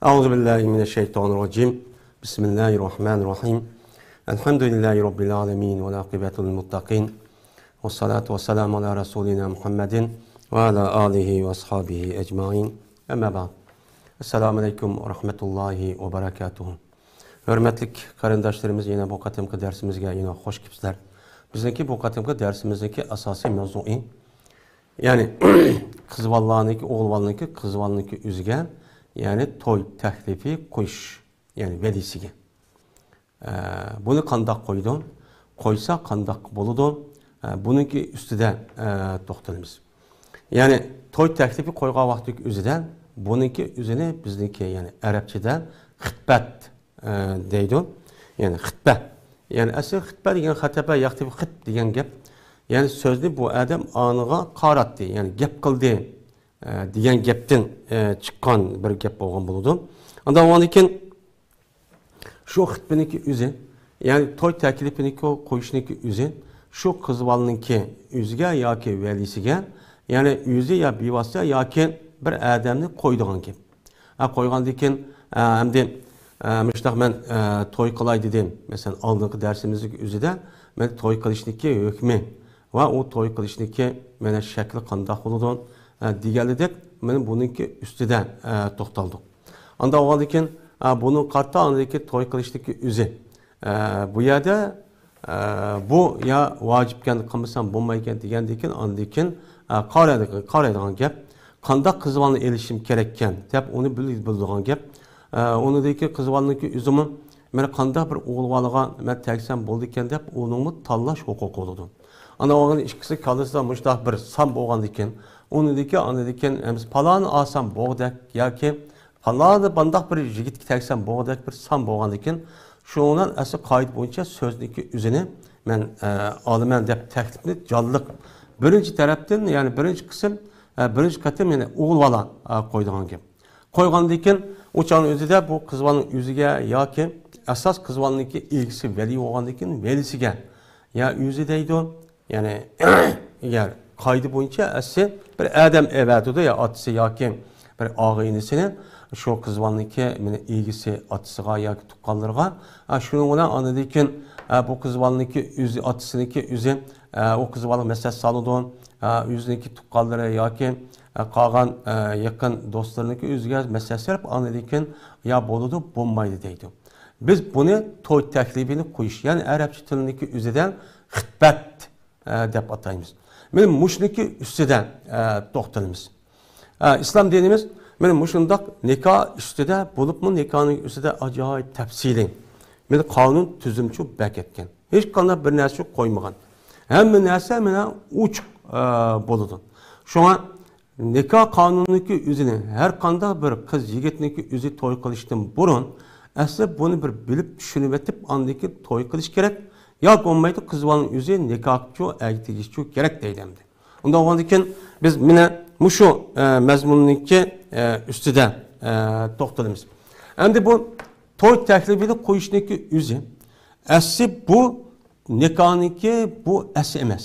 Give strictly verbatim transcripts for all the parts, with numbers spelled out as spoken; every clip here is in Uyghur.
أعوذ بالله من الشيطان الرجيم. بسم الله الرحمن الرحيم. الحمد لله رب العالمين والعاقبة للمتقين. والصلاة والسلام على رسولنا محمد وعلى آله وأصحابه أجمعين. أما بعد. السلام عليكم ورحمة الله وبركاته. ھۆرمەتلىك قېرىنداشلىرىمىز، يەنە بۇ قېتىمقى دەرسىمىزگە يەنە خوش كېلىپسىلەر. بىزنىڭكى بۇ قېتىمقى دەرسىمىزنىڭكى ئاساسىي مەۋزۇيى، يەنى قىز بالىلارنىڭكى، ئوغۇل بالىنىڭكى، قىز بالىنىڭكى ئۆزىگە، يەنى توي تەكلىپى قويۇش، يەنى ۋەلىسىگە. ئە، بۇنى قانداق قويىدۇ؟ قويسا قانداق بولىدۇ؟ ئە، بۇنىڭكى ئۈستىدە، ئە، توختىلىمىز. يەنى توي تەكلىپى قويغان ۋاقتىدىكى ئۆزىدە، بۇنىڭكى ئۆزىنى بىزنىڭكى، يەنى ئەرەبچىدە خىتبەت، ئە، دەيدۇ. يەنى خىتبە. يەنى ئەسلى خىتبە دېگەن خەتەبە ياكى خىت دېگەن گەپ. يەنى سۆزنى بۇ ئادەم ئانىغا قاراتتى، يەنى گەپ قىلدى، ئە، دېگەن گەپتىن، ئە، چىققان بىر گەپ بولغان بولىدۇ. ئاندىن ئاندىن كېيىن شۇ خىتبىنىڭكى ئۆزى، يەنى توي تەكلىپىنىڭكى قويۇشنىڭكى ئۆزى، شۇ قىز بالىنىڭكى ئۆزىگە ياكى ۋەلىسىگە، يەنى ئۆزى يا بىۋاسىتە ياكى بىر ئادەمنى قويىدىغان گەپ. ھە، قويغاندىن كېيىن، ئە، ئەمدى، ئە، مۇشۇنداق مەن، ئە، توي قىلاي دېدىم. مەسىلەن، ئالدىنقى دەرسىمىزنىڭ ئۆزىدە مەن توي قىلىشنىڭكى ھۆكمى ۋە ئۇ توي قىلىشنىڭكى مانا شەكلى قانداق بولىدۇ، ئە، دېگەنلىدەك، مانا بۇنىڭكى ئۈستىدە، ئە، توختالدۇق. ئاندىن بولغاندىن كېيىن، ئە، بۇنىڭغا قارىتا ئاندىن كېيىن توي قىلىشنىڭكى ئۆزى. ئە، بۇ يەردە، ئە، بۇ يا ۋاجىپكەن، قىلمىسام بولمايدىكەن دېگەندىن كېيىن، ئاندىن كېيىن، ئە، قارايدىغان، قارايدىغان گەپ. قانداق قىز بالىنى ئېلىشىم كېرەككەن دەپ ئۇنى بىل-، بىلىدىغان گەپ. ئە، ئۇنىڭدىن كېيىن قىز بالىنىڭكى ئۆزىمۇ مانا قانداق بىر ئوغۇل بالىغا مەن تەگسەم بولىدىكەن دەپ ئۇنىڭمۇ تاللاش ھوقۇقى بولىدۇ. ئانا ئوغۇل ئىككىسى كاللىسىدا مۇشۇنداق بىر سان بولغاندىكىن، ئۇنىڭدىكى، ئاندىكىن ئەمىسە پالانى ئالسام بولدەك ياكى پالانى مانداق بىر يىگىتكە تەگسەم بولدەك بىر سان بولغاندىكىن، شۇنىڭ بىلەن ئەسلى قائىدە بويىچە سۆزنىڭكى ئۆزىنى مەن، ئە، ئالىمەن دەپ تەكلىپنى جانلىق بىرىنچى تەرەپتىن، يەنى بىرىنچى قىسىم، ئە، بىرىنچى قېتىم، يەنى ئوغۇل بالا، ئە، قويىدىغان گەپ. قويغاندىن كېيىن ئۇ چاغنىڭ ئۆزىدە بۇ قىز بالىنىڭ ئۆزىگە ياكى ئاساس قىز بالىنىڭكى ئىگىسى ۋەلىي بولغاندىن كېيىن ۋەلىسىگە يا ئۆزى دەيدۇ، يەنى ئەگەر قائىدە بويىچە ئەسلى بىر ئادەم ئەۋەتىدۇ يا ئاتىسى ياكى بىر ئاغا-ئىنىسىنى شۇ قىز بالىنىڭكى مانا ئىگىسى ئاتىسىغا ياكى تۇغقانلىرىغا، ئا، شۇنىڭ بىلەن ئاندىن كېيىن، ئا، بۇ قىز بالىنىڭكى ئۆزى، ئاتىسىنىڭكى ئۆزى، ئا، ئۇ قىز بالىغا مەسلىھەت سالىدۇ، ئا، ئۆزىنىڭكى تۇغقانلىرى ياكى، ئا، قالغان، ئا، يېقىن دوستلىرىنىڭكى ئۆزىگە مەسلىھەت سېلىپ، ئاندىن كېيىن يا بولىدۇ، بولمايدۇ دەيدۇ. بىز بۇنى توي تەكلىپىنى قويۇش، يەنى ئەرەبچە تىلىنىڭكى ئۆزىدە خىتبەت، ئە، دەپ ئاتايمىز. مانا مۇشۇنىڭكى ئۈستىدە، ئە، توختىلىمىز. ئە، ئىسلام دىنىمىز مانا مۇشۇنداق نىكاھ ئۈستىدە، بولۇپمۇ نىكاھنىڭ ئۈستىدە ئاجايىپ تەپسىلىي، مانا قانۇن تۈزۈمچۇ بەكەتكەن. ھېچقانداق بىر نەرسە قويمىغان. ھەممە نەرسە مانا ئوچۇق، ئە، بولىدۇ. شۇڭا نىكاھ قانۇنىنىڭكى ئۆزىنى ھەر قانداق بىر قىز يىگىتنىڭكى ئۆزى توي قىلىشتىن بۇرۇن، ئەسلى بۇنى بىر بىلىپ چۈشىنىۋېتىپ، ئاندىن كېيىن توي قىلىش كېرەك. يا بولمايدۇ، قىز بالىنىڭ ئۆزى نىكاھچۇ، ئەگىتىشچۇ كېرەك دەيدۇ ئەمدى. ئۇنداق بولغاندىن كېيىن بىز مانا مۇشۇ، ئە، مەزمۇننىڭكى، ئە، ئۈستىدە، ئە، توختىلىمىز. ئەمدى بۇ توي تەكلىپىنى قويۇشنىڭكى ئۆزى، ئەسلى بۇ نىكاھنىڭكى بۇ ئەسلى ئەمەس.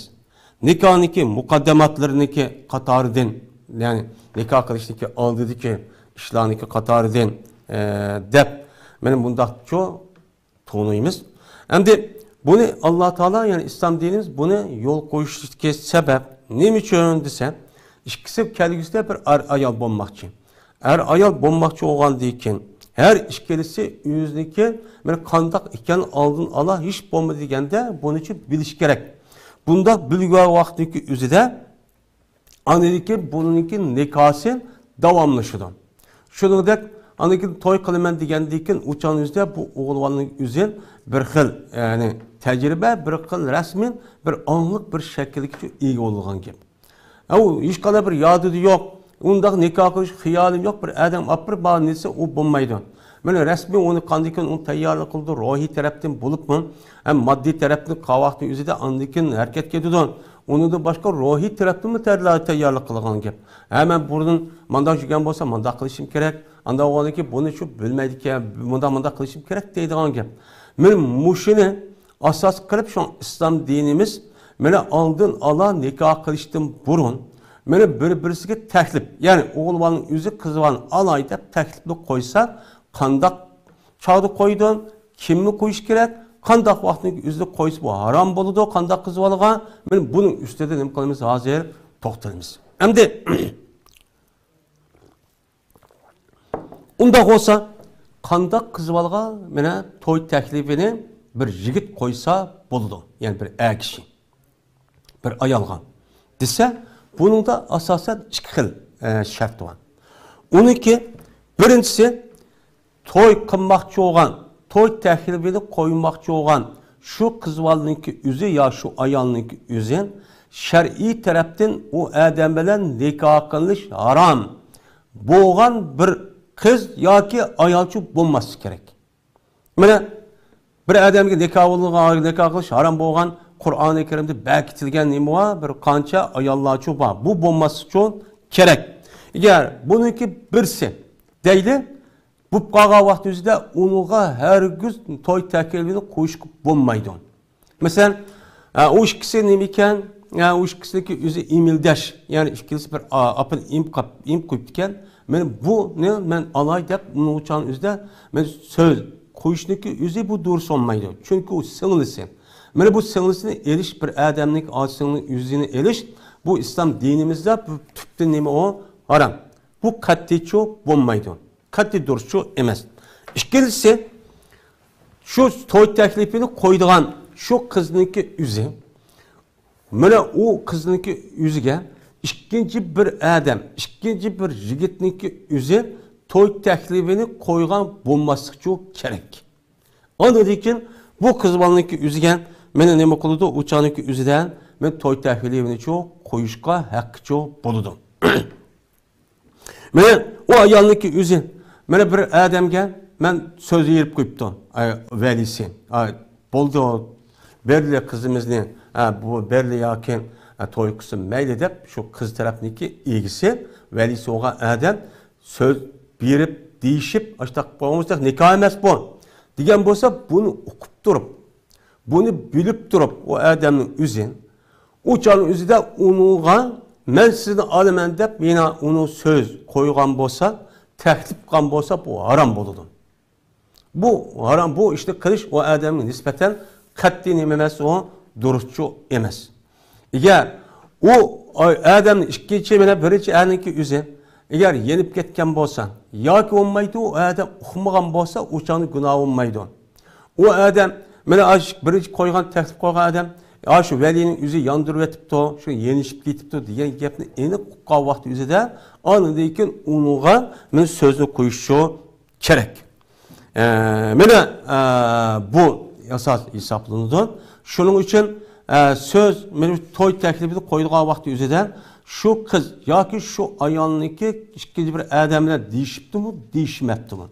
نىكاھنىڭكى مۇقەددىماتلىرىنىڭكى قاتارىدىن، يەنى نىكاھ قىلىشنىڭكى ئالدىدىكى ئىشلارنىڭكى قاتارىدىن، ئە، دەپ، مانا مۇنداقچۇ تونۇيمىز. ئەمدى بۇنى ئاللا تائالا، يەنى ئىسلام دىنىمىز بۇنى يول قويۇشتىكى سەۋەب نېمە ئۈچۈن دېسە، ئىككىسى كەلگۈسىدە بىر ئەر-ئايال بولماقچى. ئەر-ئايال بولماقچى بولغاندىن كېيىن، ھەر ئىككىلىسى ئۆزىنىڭكى بىر قانداق ئىكەن ئالدىن ئالا ھېچ بولمىدى دېگەندە بۇنى بىلىش كېرەك. بۇنداق بىلگەن ۋاقىتنىڭكى ئۆزىدە ئاندىن كېيىن بۇنىڭكى نىكاھسى داۋاملىشىدۇ. شۇنىڭدەك ئاندىن كېيىن توي قىلىمەن دېگەندىن كېيىن ئۇ چاغنىڭ ئۆزىدە بۇ ئوغۇل بالىنىڭ ئۆزى بىر خىل، يەنى تەجرىبە، بىر خىل رەسمىي، بىر ئاڭلىق، بىر شەكىلگە ئىگە بولغان گەپ. ئەۋ، ھېچقانداق بىر يادىدا يوق، ئۇنداق نىكاھ قىلىش خىيالىم يوق، بىر ئادەم ئاپىرىپ بار دېسە، ئۇ بولمايدۇ. مانا رەسمىي ئۇنى قاندىكىن ئۇنى تەييارلىق قىلىدۇ، روھىي تەرەپتىن بولۇپمۇ، ھەم ماددىي تەرەپتىن قاۋاقنىڭ ئۆزىدە ئاندىن كېيىن ھەرىكەتكە كېتىدۇ. ئۇنىڭدىن باشقا روھىي تەرەپتىنمۇ تەييارلىق قىلغان گەپ. ھە، مەن بۇرۇن مانداق يۈرگەن بولسا، مانداق قىلىشىم كېرەك. ئانداق بولغاندىن كېيىن بۇنى شۇ بىلمەيدىكەن، مۇنداق، مۇنداق قىلىشىم كېرەك دەيدىغان گەپ. مانا مۇشۇنى ئاساس قىلىپ، شۇڭا ئىسلام دىنىمىز مانا ئالدىن ئالا نىكاھ قىلىشتىن بۇرۇن، مانا بىر-بىرسىگە تەكلىپ، يەنى ئوغۇل بالىنىڭ ئۆزى قىز بالىنى ئالاي دەپ تەكلىپنى قويسا، قانداق چاغدا قويىدۇ، كىمنى قويۇش كېرەك، قانداق ۋاقىتنىڭ ئۆزىدە قويسا بۇ ھارام بولىدۇ، قانداق قىز بالىغا؟ مانا بۇنىڭ ئۈستىدە نېمە قىلىمىز؟ ھازىر توختىلىمىز. ئەمدى ئۇنداق بولسا، قانداق قىز بالىغا مانا توي تەكلىپىنى بىر يىگىت قويسا بولىدۇ؟ يەنى بىر ئەر كىشى بىر ئايالغا دېسە، بۇنىڭدا ئاساسەن ئىككى خىل، ئە، شەرت بار. ئۇنىڭكى بىرىنچىسى، توي قىلماقچى بولغان، توي تەكلىپىنى قويماقچى بولغان شۇ قىز بالىنىڭكى ئۆزى يا شۇ ئايالنىڭكى ئۆزى شەرئىي تەرەپتىن ئۇ ئادەم بىلەن نىكاھ قىلىش ھارام بولغان بىر قىز ياكى ئايالچۇ بولماسلىقى كېرەك. مانا، بىر ئادەمگە نىكاھ بولغان، نىكاھ قىلىش ھارام بولغان، قۇرئانى كەرىمدە بەكىتىلگەن نېمە بار؟ بىر قانچە ئاياللارچۇ بار. بۇ بولماسلىقى كېرەك. ئەگەر بۇنىڭكى بىرسى دەيلى، بولۇپ قالغان ۋاقىت ئۆزىدە ئۇنىڭغا ھەرگىز توي تەكلىپىنى قويۇشقا بولمايدۇ. مەسىلەن، ئە، ئۇ ئىككىسى نېمە ئىكەن؟ ئە، ئۇ ئىككىسىنىڭكى ئۆزى ئىمىلدەش، يەنى ئىككىلىسى بىر، ئا، ئاپىنى ئىم قاپ-، ئىم قويۇپتىكەن. مانا بۇنى مەن ئالاي دەپ، ئۇنىڭ ئۇچان ئۆزىدە مەن سۆز قويۇشنىڭكى ئۆزى بۇ دۇرۇس بولمايدۇ. چۈنكى ئۇ سىڭلىسى. مانا بۇ سىڭلىسىنى ئېلىش، بىر ئادەمنىڭ ئاچىسىنىڭ ئۆزىنى ئېلىش، بۇ ئىسلام دىنىمىزدا بۇ تۈپتىن نېمە ئۇ؟ ھارام. بۇ قەتئىيچۇ بولمايدۇ. قەتئىي دۇرۇسچۇ ئەمەس. ئىككىنچىسى، شۇ توي تەكلىپىنى قويىدىغان شۇ قىزنىڭكى ئۆزى، مانا ئۇ قىزنىڭكى ئۆزىگە ئىككىنچى بىر ئادەم، ئىككىنچى بىر يىگىتنىڭكى ئۆزى توي تەكلىپىنى قويغان بولماسلىقچۇ كېرەك. ئاندىن كېيىن بۇ قىز بالىنىڭكى ئۆزىگە مانا نېمە قىلىدۇ؟ ئۇ چاغنىڭكى ئۆزىدە مانا توي تەكلىپىنىچۇ قويۇشقا ھەققىچۇ بولىدۇ. مانا ئۇ ئايالنىڭكى ئۆزى، مانا بىر ئادەمگە مەن سۆز بېرىپ قويۇپتۇ، ئاي، ۋەلىسى. ئاي، بولدى، بەرلى قىزىمىزنى، ئا، بۇ بەرلى ياكى، ئا، توي قىلسۇن مەيلى دەپ، شۇ قىز تەرەپنىڭكى ئىگىسى، ۋەلىسى بولغان ئادەم سۆز بېرىپ، دېيىشىپ، ئاشتاق بولغان بولسا نىكاھ ئەمەس بۇ، دېگەن بولسا، بۇنى ئۇقۇپ تۇرۇپ، بۇنى بىلىپ تۇرۇپ، ئۇ ئادەمنىڭ ئۆزى، ئۇ چاغنىڭ ئۆزىدە ئۇنىڭغا، مەن سىزنى ئالىمەن دەپ، يەنە ئۇنىڭ سۆز قويغان بولسا، تەكلىپ قىلغان بولسا، بۇ ھارام بولىدۇ. بۇ ھارام، بۇ ئىشنى قىلىش ئۇ ئادەمگە نىسبەتەن قەتئىي نېمە ئەمەس، ئۇ دۇرۇسچۇ ئەمەس. ئەگەر ئۇ ئادەمنى ئىككىنچى، مانا بىرىنچى ئەرنىڭكى ئۆزى ئەگەر يېنىپ كەتكەن بولسا، ياكى بولمايدۇ، ئۇ ئادەم ئۇقمىغان بولسا، ئۇ چاغدا گۇناھ بولمايدۇ. ئۇ ئادەم، مانا ئاشۇ بىرىنچى قويغان، تەكلىپ قويغان ئادەم، ئاشۇ ۋەلىنىڭ ئۆزى ياندۇرۇۋېتىپتۇ، شۇ يېنىشىپ كېتىپتۇ دېگەن گەپنى ئېنىق ئۇققان ۋاقتى ئۆزىدە، ئاندىن كېيىن ئۇنىڭغا مانا سۆزنى قويۇشى كېرەك. ئە، مانا، ئە، بۇ ئاساس ھېسابلىنىدۇ. شۇنىڭ ئۈچۈن، ئە، سۆز، مانا توي تەكلىپىنى قويىدىغان ۋاقتى ئۆزىدە شۇ قىز ياكى شۇ ئايالنىڭكى ئىككىنچى بىر ئادەم بىلەن دېيىشىپتىمۇ، دېيىشمەپتىمۇ؟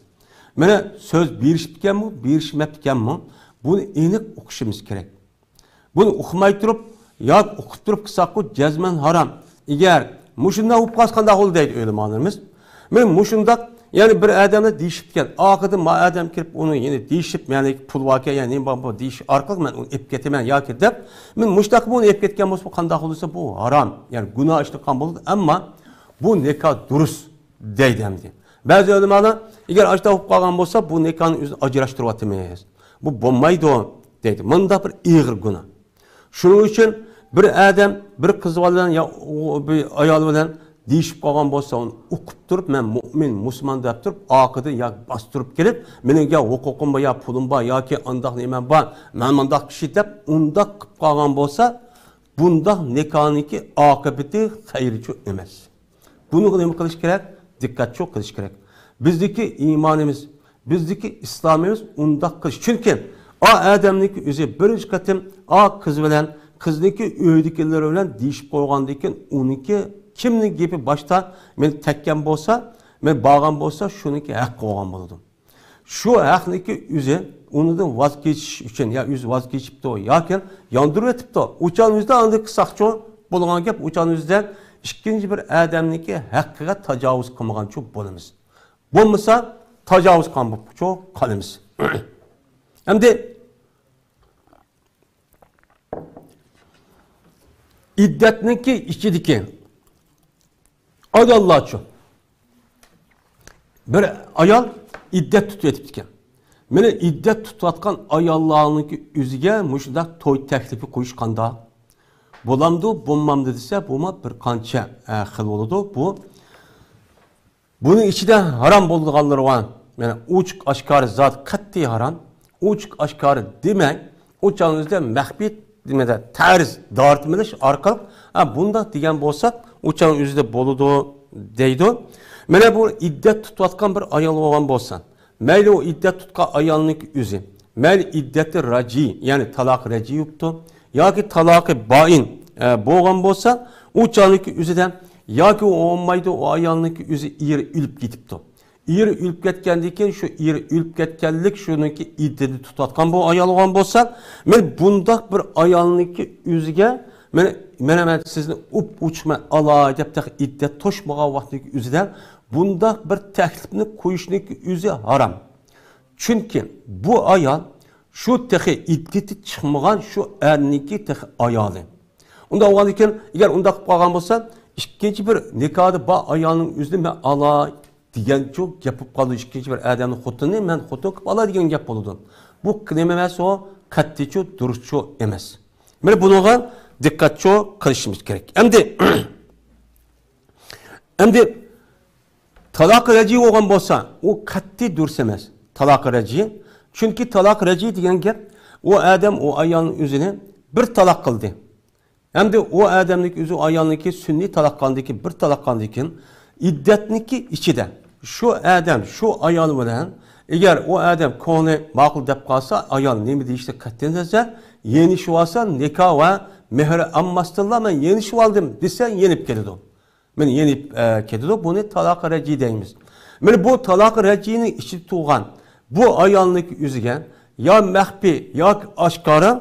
مانا سۆز بېرىشىپتىكەنمۇ، بېرىشمەپتىكەنمۇ؟ بۇنى ئېنىق ئۇقۇشىمىز كېرەك. بۇنى ئۇقماي تۇرۇپ ياكى ئۇقۇپ تۇرۇپ قىلساققۇ جەزمەن ھارام. ئەگەر مۇشۇنداق بولۇپ قالسا قانداق بولىدۇ دەيدۇ ئۆلىمالىرىمىز. مانا مۇشۇنداق، يەنى بىر ئادەملەر دېيىشىپتىكەن. ئارقىدىن ما ئادەم كېلىپ ئۇنى يەنە دېيىشىپ، يەنى پۇل باركەن، يەنى نېمە بار بۇ دېيىش ئارقىلىق مەن ئۇنى ئېلىپ كېتىمەن ياكى دەپ، مانا مۇشۇنداق بۇنى ئېلىپ كەتكەن بولسا بۇ قانداق بولسا بۇ ھارام. يەنى گۇناھ ئىش قىلغان بولىدۇ، ئەمما بۇ نىكاھ دۇرۇس دەيدۇ ئەمدى. بەزى ئۆلىمالار، ئەگەر ئاشۇنداق بولۇپ قالغان بولسا، بۇ نىكاھنى ئۆزىنى ئاجراشتۇرۇۋاتىمىز. بۇ بولمايدۇ دەيدۇ. مۇنداق بىر ئېغىر گۇناھ. شۇنىڭ ئۈچۈن بىر ئادەم بىر قىز بىلەن يا ئۇ بىر ئايال بىلەن دېيىشىپ قالغان بولسا، ئۇنى ئۇقۇپ تۇرۇپ، مەن مۇئمىن، مۇسۇلمان دەپ تۇرۇپ، ئارقىدىن يا باستۇرۇپ كېلىپ، مېنىڭ يا ھوقۇقۇم بار، يا پۇلۇم بار، ياكى ئانداق نېمەم بار، مەن مۇنداق كىشى دەپ ئۇنداق قىلىپ قالغان بولسا، بۇنداق نىكاھنىڭكى ئاقىۋىتى خەيرىچۇ ئەمەس. بۇنىڭغا نېمە قىلىش كېرەك؟ دىققەتچۇ قىلىش كېرەك. بىزدىكى ئىمانىمىز، بىزدىكى ئىسلامىمىز ئۇنداق قىلىش. چۈنكى ئا ئادەمنىڭكى ئۆزى بىرىنچى قېتىم ئا قىز بىلەن، قىزنىڭكى ئۆيىدىكىلىرى بىلەن دېيىشىپ قويغاندىن كېيىن، ئۇنىڭكى كىمنىڭ گېپى باشتا مېنى تەگكەن بولسا، مەن بارغان بولسا، شۇنىڭكى ھەققى بولغان بولىدۇ. شۇ ھەقنىڭكى ئۆزى ئۇنىڭدىن ۋاز كېچىش ئۈچۈن يا ئۆزى ۋاز كېچىپتۇ ياكى ياندۇرۇۋېتىپتۇ. ئۇچان ئۆزىدە ئاندىن قىلساقچۇ بولغان گەپ، ئۇچان ئۆزىدە ئىككىنچى بىر ئادەمنىڭكى ھەققىگە تاجاۋۇز قىلمىغانچۇ بولىمىز. بولمىسا تاجاۋۇز قىلغان بولۇپچۇ قالىمىز. ئەمدى ئىددەتنىڭكى ئىچىدىكى ئاياللارچۇ؟ بىر ئايال ئىددەت تۇتۇۋېتىپتىكەن. مانا ئىددەت تۇتۇۋاتقان ئاياللارنىڭكى ئۆزىگە مۇشۇنداق توي تەكلىپى قويۇش قانداق؟ بولامدۇ، بولمامدۇ دېسە، بۇمۇ بىر قانچە، ئە، خىل بولىدۇ. بۇ، بۇنىڭ ئىچىدە ھارام بولىدىغانلىرى بار. يەنى ئوچۇق ئاشكارا زادى قەتئىي ھارام. ئوچۇق ئاشكارا دېمەي، ئۇ چاغنىڭ ئۆزىدە مەخپىي، نېمىدە، تەرز دارىتمىلىش ئارقىلىق، ھە، بۇنداق دېگەن بولساق، ئۇ چاغنىڭ ئۆزىدە بولىدۇ، دەيدۇ. مانا بۇ ئىددەت تۇتۇۋاتقان بىر ئايال بولغان بولسا، مەيلى ئۇ ئىددەت تۇتقان ئايالنىڭكى ئۆزى، مەيلى ئىددەتى رەجئىي، يەنى تالاق رەجئىي بوپتۇ، ياكى تالاقى بائىن، ئە، بولغان بولسا، ئۇ چاغنىڭكى ئۆزىدە ياكى ئۇ بولمايدۇ، ئۇ ئايالنىڭكى ئۆزى ئېرى ئۆلۈپ كېتىپتۇ. ئېرى ئۆلۈپ كەتكەندىن كېيىن، شۇ ئېرى ئۆلۈپ كەتكەنلىك شۇنىڭكى ئىددىتىنى تۇتۇۋاتقان بۇ ئايال بولغان بولسا، مانا بۇنداق بىر ئايالنىڭكى ئۆزىگە، مانا، مانا مەن سىزنى ئوپئوچۇق مەن ئالاي دەپ، تېخى ئىددەت توشمىغان ۋاقتىنىڭكى ئۆزىدە بۇنداق بىر تەكلىپنى قويۇشنىڭكى ئۆزى ھارام. چۈنكى بۇ ئايال شۇ تېخى ئىددىتى چىقمىغان شۇ ئەرنىڭكى تېخى ئايالى. ئۇنداق بولغاندىن كېيىن، ئەگەر ئۇنداق قىلىپ قالغان بولسا، ئىككىنچى بىر نىكاھدا بار ئايالنىڭ ئۆزىنى مەن ئالاي دېگەنچۇ گەپ بولۇپ قالىدۇ. ئىككىنچى بىر ئادەمنىڭ خوتۇنىنى مەن خوتۇن قىلىپ ئالاي دېگەن گەپ بولىدۇ. بۇ نېمە ئەمەس ئۇ؟ قەتئىيچۇ، دۇرۇسچۇ ئەمەس. مانا بۇنىڭغا دىققەتچۇ قىلىشىمىز كېرەك. ئەمدى، ئەمدى تالاق رەجئىي بولغان بولسا، ئۇ قەتئىي دۇرۇس ئەمەس. تالاق رەجئىي. چۈنكى تالاق رەجئىي دېگەن گەپ، ئۇ ئادەم ئۇ ئايالنىڭ ئۆزىنى بىر تالاق قىلدى. ئەمدى ئۇ ئادەمنىڭكى ئۆزى ئايالنىڭكى سۈنئىي تالاق قىلغاندىن كېيىن، بىر تالاق قىلغاندىن كېيىن، ئىددەتنىڭكى ئىچىدە شۇ ئادەم شۇ ئايال بىلەن، ئەگەر ئۇ ئادەم كۆڭلى ماقۇل دەپ قالسا، ئايال نېمە دېيىشىدىن قەتئىينەزەر، يېنىشىۋالسا، نىكاھ ۋە مېھىر ئالماستىنلا مەن يېنىشىۋالدىم دېسە، يېنىپ كېتىدۇ. مانا يېنىپ، ئە، كېتىدۇ. بۇنى تالاق رەجئىي دەيمىز. مانا بۇ تالاق رەجئىينىڭ ئىچىدە تۇرغان بۇ ئايالنىڭكى ئۆزىگە يا مەخپىي ياكى ئاشكارا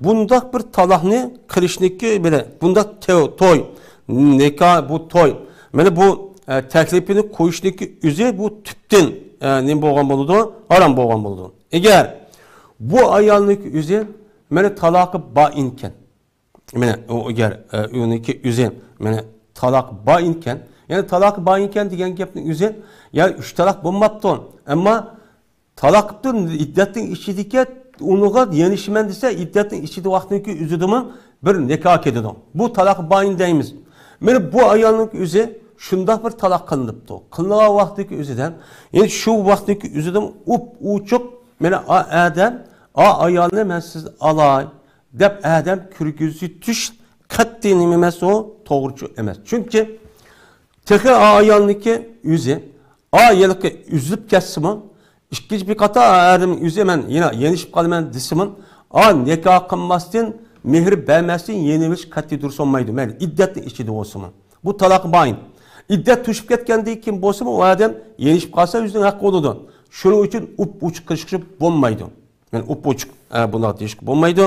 بۇنداق بىر تالاقنى قىلىشنىڭكى بىلەن، بۇنداق تو-، توي، نىكاھ، بۇ توي، مانا بۇ، ئە، تەكلىپىنى قويۇشنىڭكى ئۆزى بۇ تۈپتىن، ئە، نېمە بولغان بولىدۇ؟ ھارام بولغان بولىدۇ. ئەگەر بۇ ئايالنىڭكى ئۆزى مانا تالاقى بائىنكەن، مانا ئۇ ئەگەر، ئە، ئۇنىڭكى ئۆزى، مانا تالاق بائىنكەن، يەنى تالاق بائىنكەن دېگەن گەپنىڭ ئۆزى، يەنى ئۈچ تالاق بولماپتۇ، ئەمما تالاق قىپتۇ، ئىددەتنىڭ ئىچىدىكى، ئۇنىڭغا يېنىشىمەن دېسە، ئىددەتنىڭ ئىچىدە ۋاقتىنىڭكى ئۆزىدىمۇ بىر نىكاھ كېتىدۇ. بۇ تالاق بائىن دەيمىز. مانا بۇ ئايالنىڭكى ئۆزى شۇنداق بىر تالاق قىلىنىپتۇ. قىلىنغان ۋاقتىدىكى ئۆزىدە، يەنى شۇ ۋاقتىدىكى ئۆزىدىمۇ ئوپئوچۇق، مانا ئا ئادەم، ئا ئايالنى مەن سىزدىن ئالاي دەپ ئادەم كىرگۈزۈۋېتىش قەتئىي نېمە ئەمەس ئۇ، توغرىچۇ ئەمەس. چۈنكى تېخى ئا ئايالنىڭكى ئۆزى، ئا ھېلىقى ئۈزۈلۈپ كەتسىمۇ، ئىككىنچى بىر قاتا ئا ئادەمنىڭ ئۆزى مەن يەنە يېنىشىپ قالىمەن دېسىمۇ، ئا نىكاھ قىلماستىن مېھىر بەرمەستىن يېنىۋېلىش قەتئىي دۇرۇس بولمايدۇ. مەيلى ئىددەتنىڭ ئىچىدە بولسىمۇ. بۇ تالاق بائىن. ئىددەت توشۇپ كەتكەندىن كېيىن بولسىمۇ، ئۇ ئادەم يېنىشىپ قالسا ئۆزىنىڭ ھەققى بولىدۇ. شۇنىڭ ئۈچۈن ئوپئوچۇق قىلىشقا بولمايدۇ. يەنى ئوپئوچۇق، ئە، بۇنداق دېيىشكە بولمايدۇ.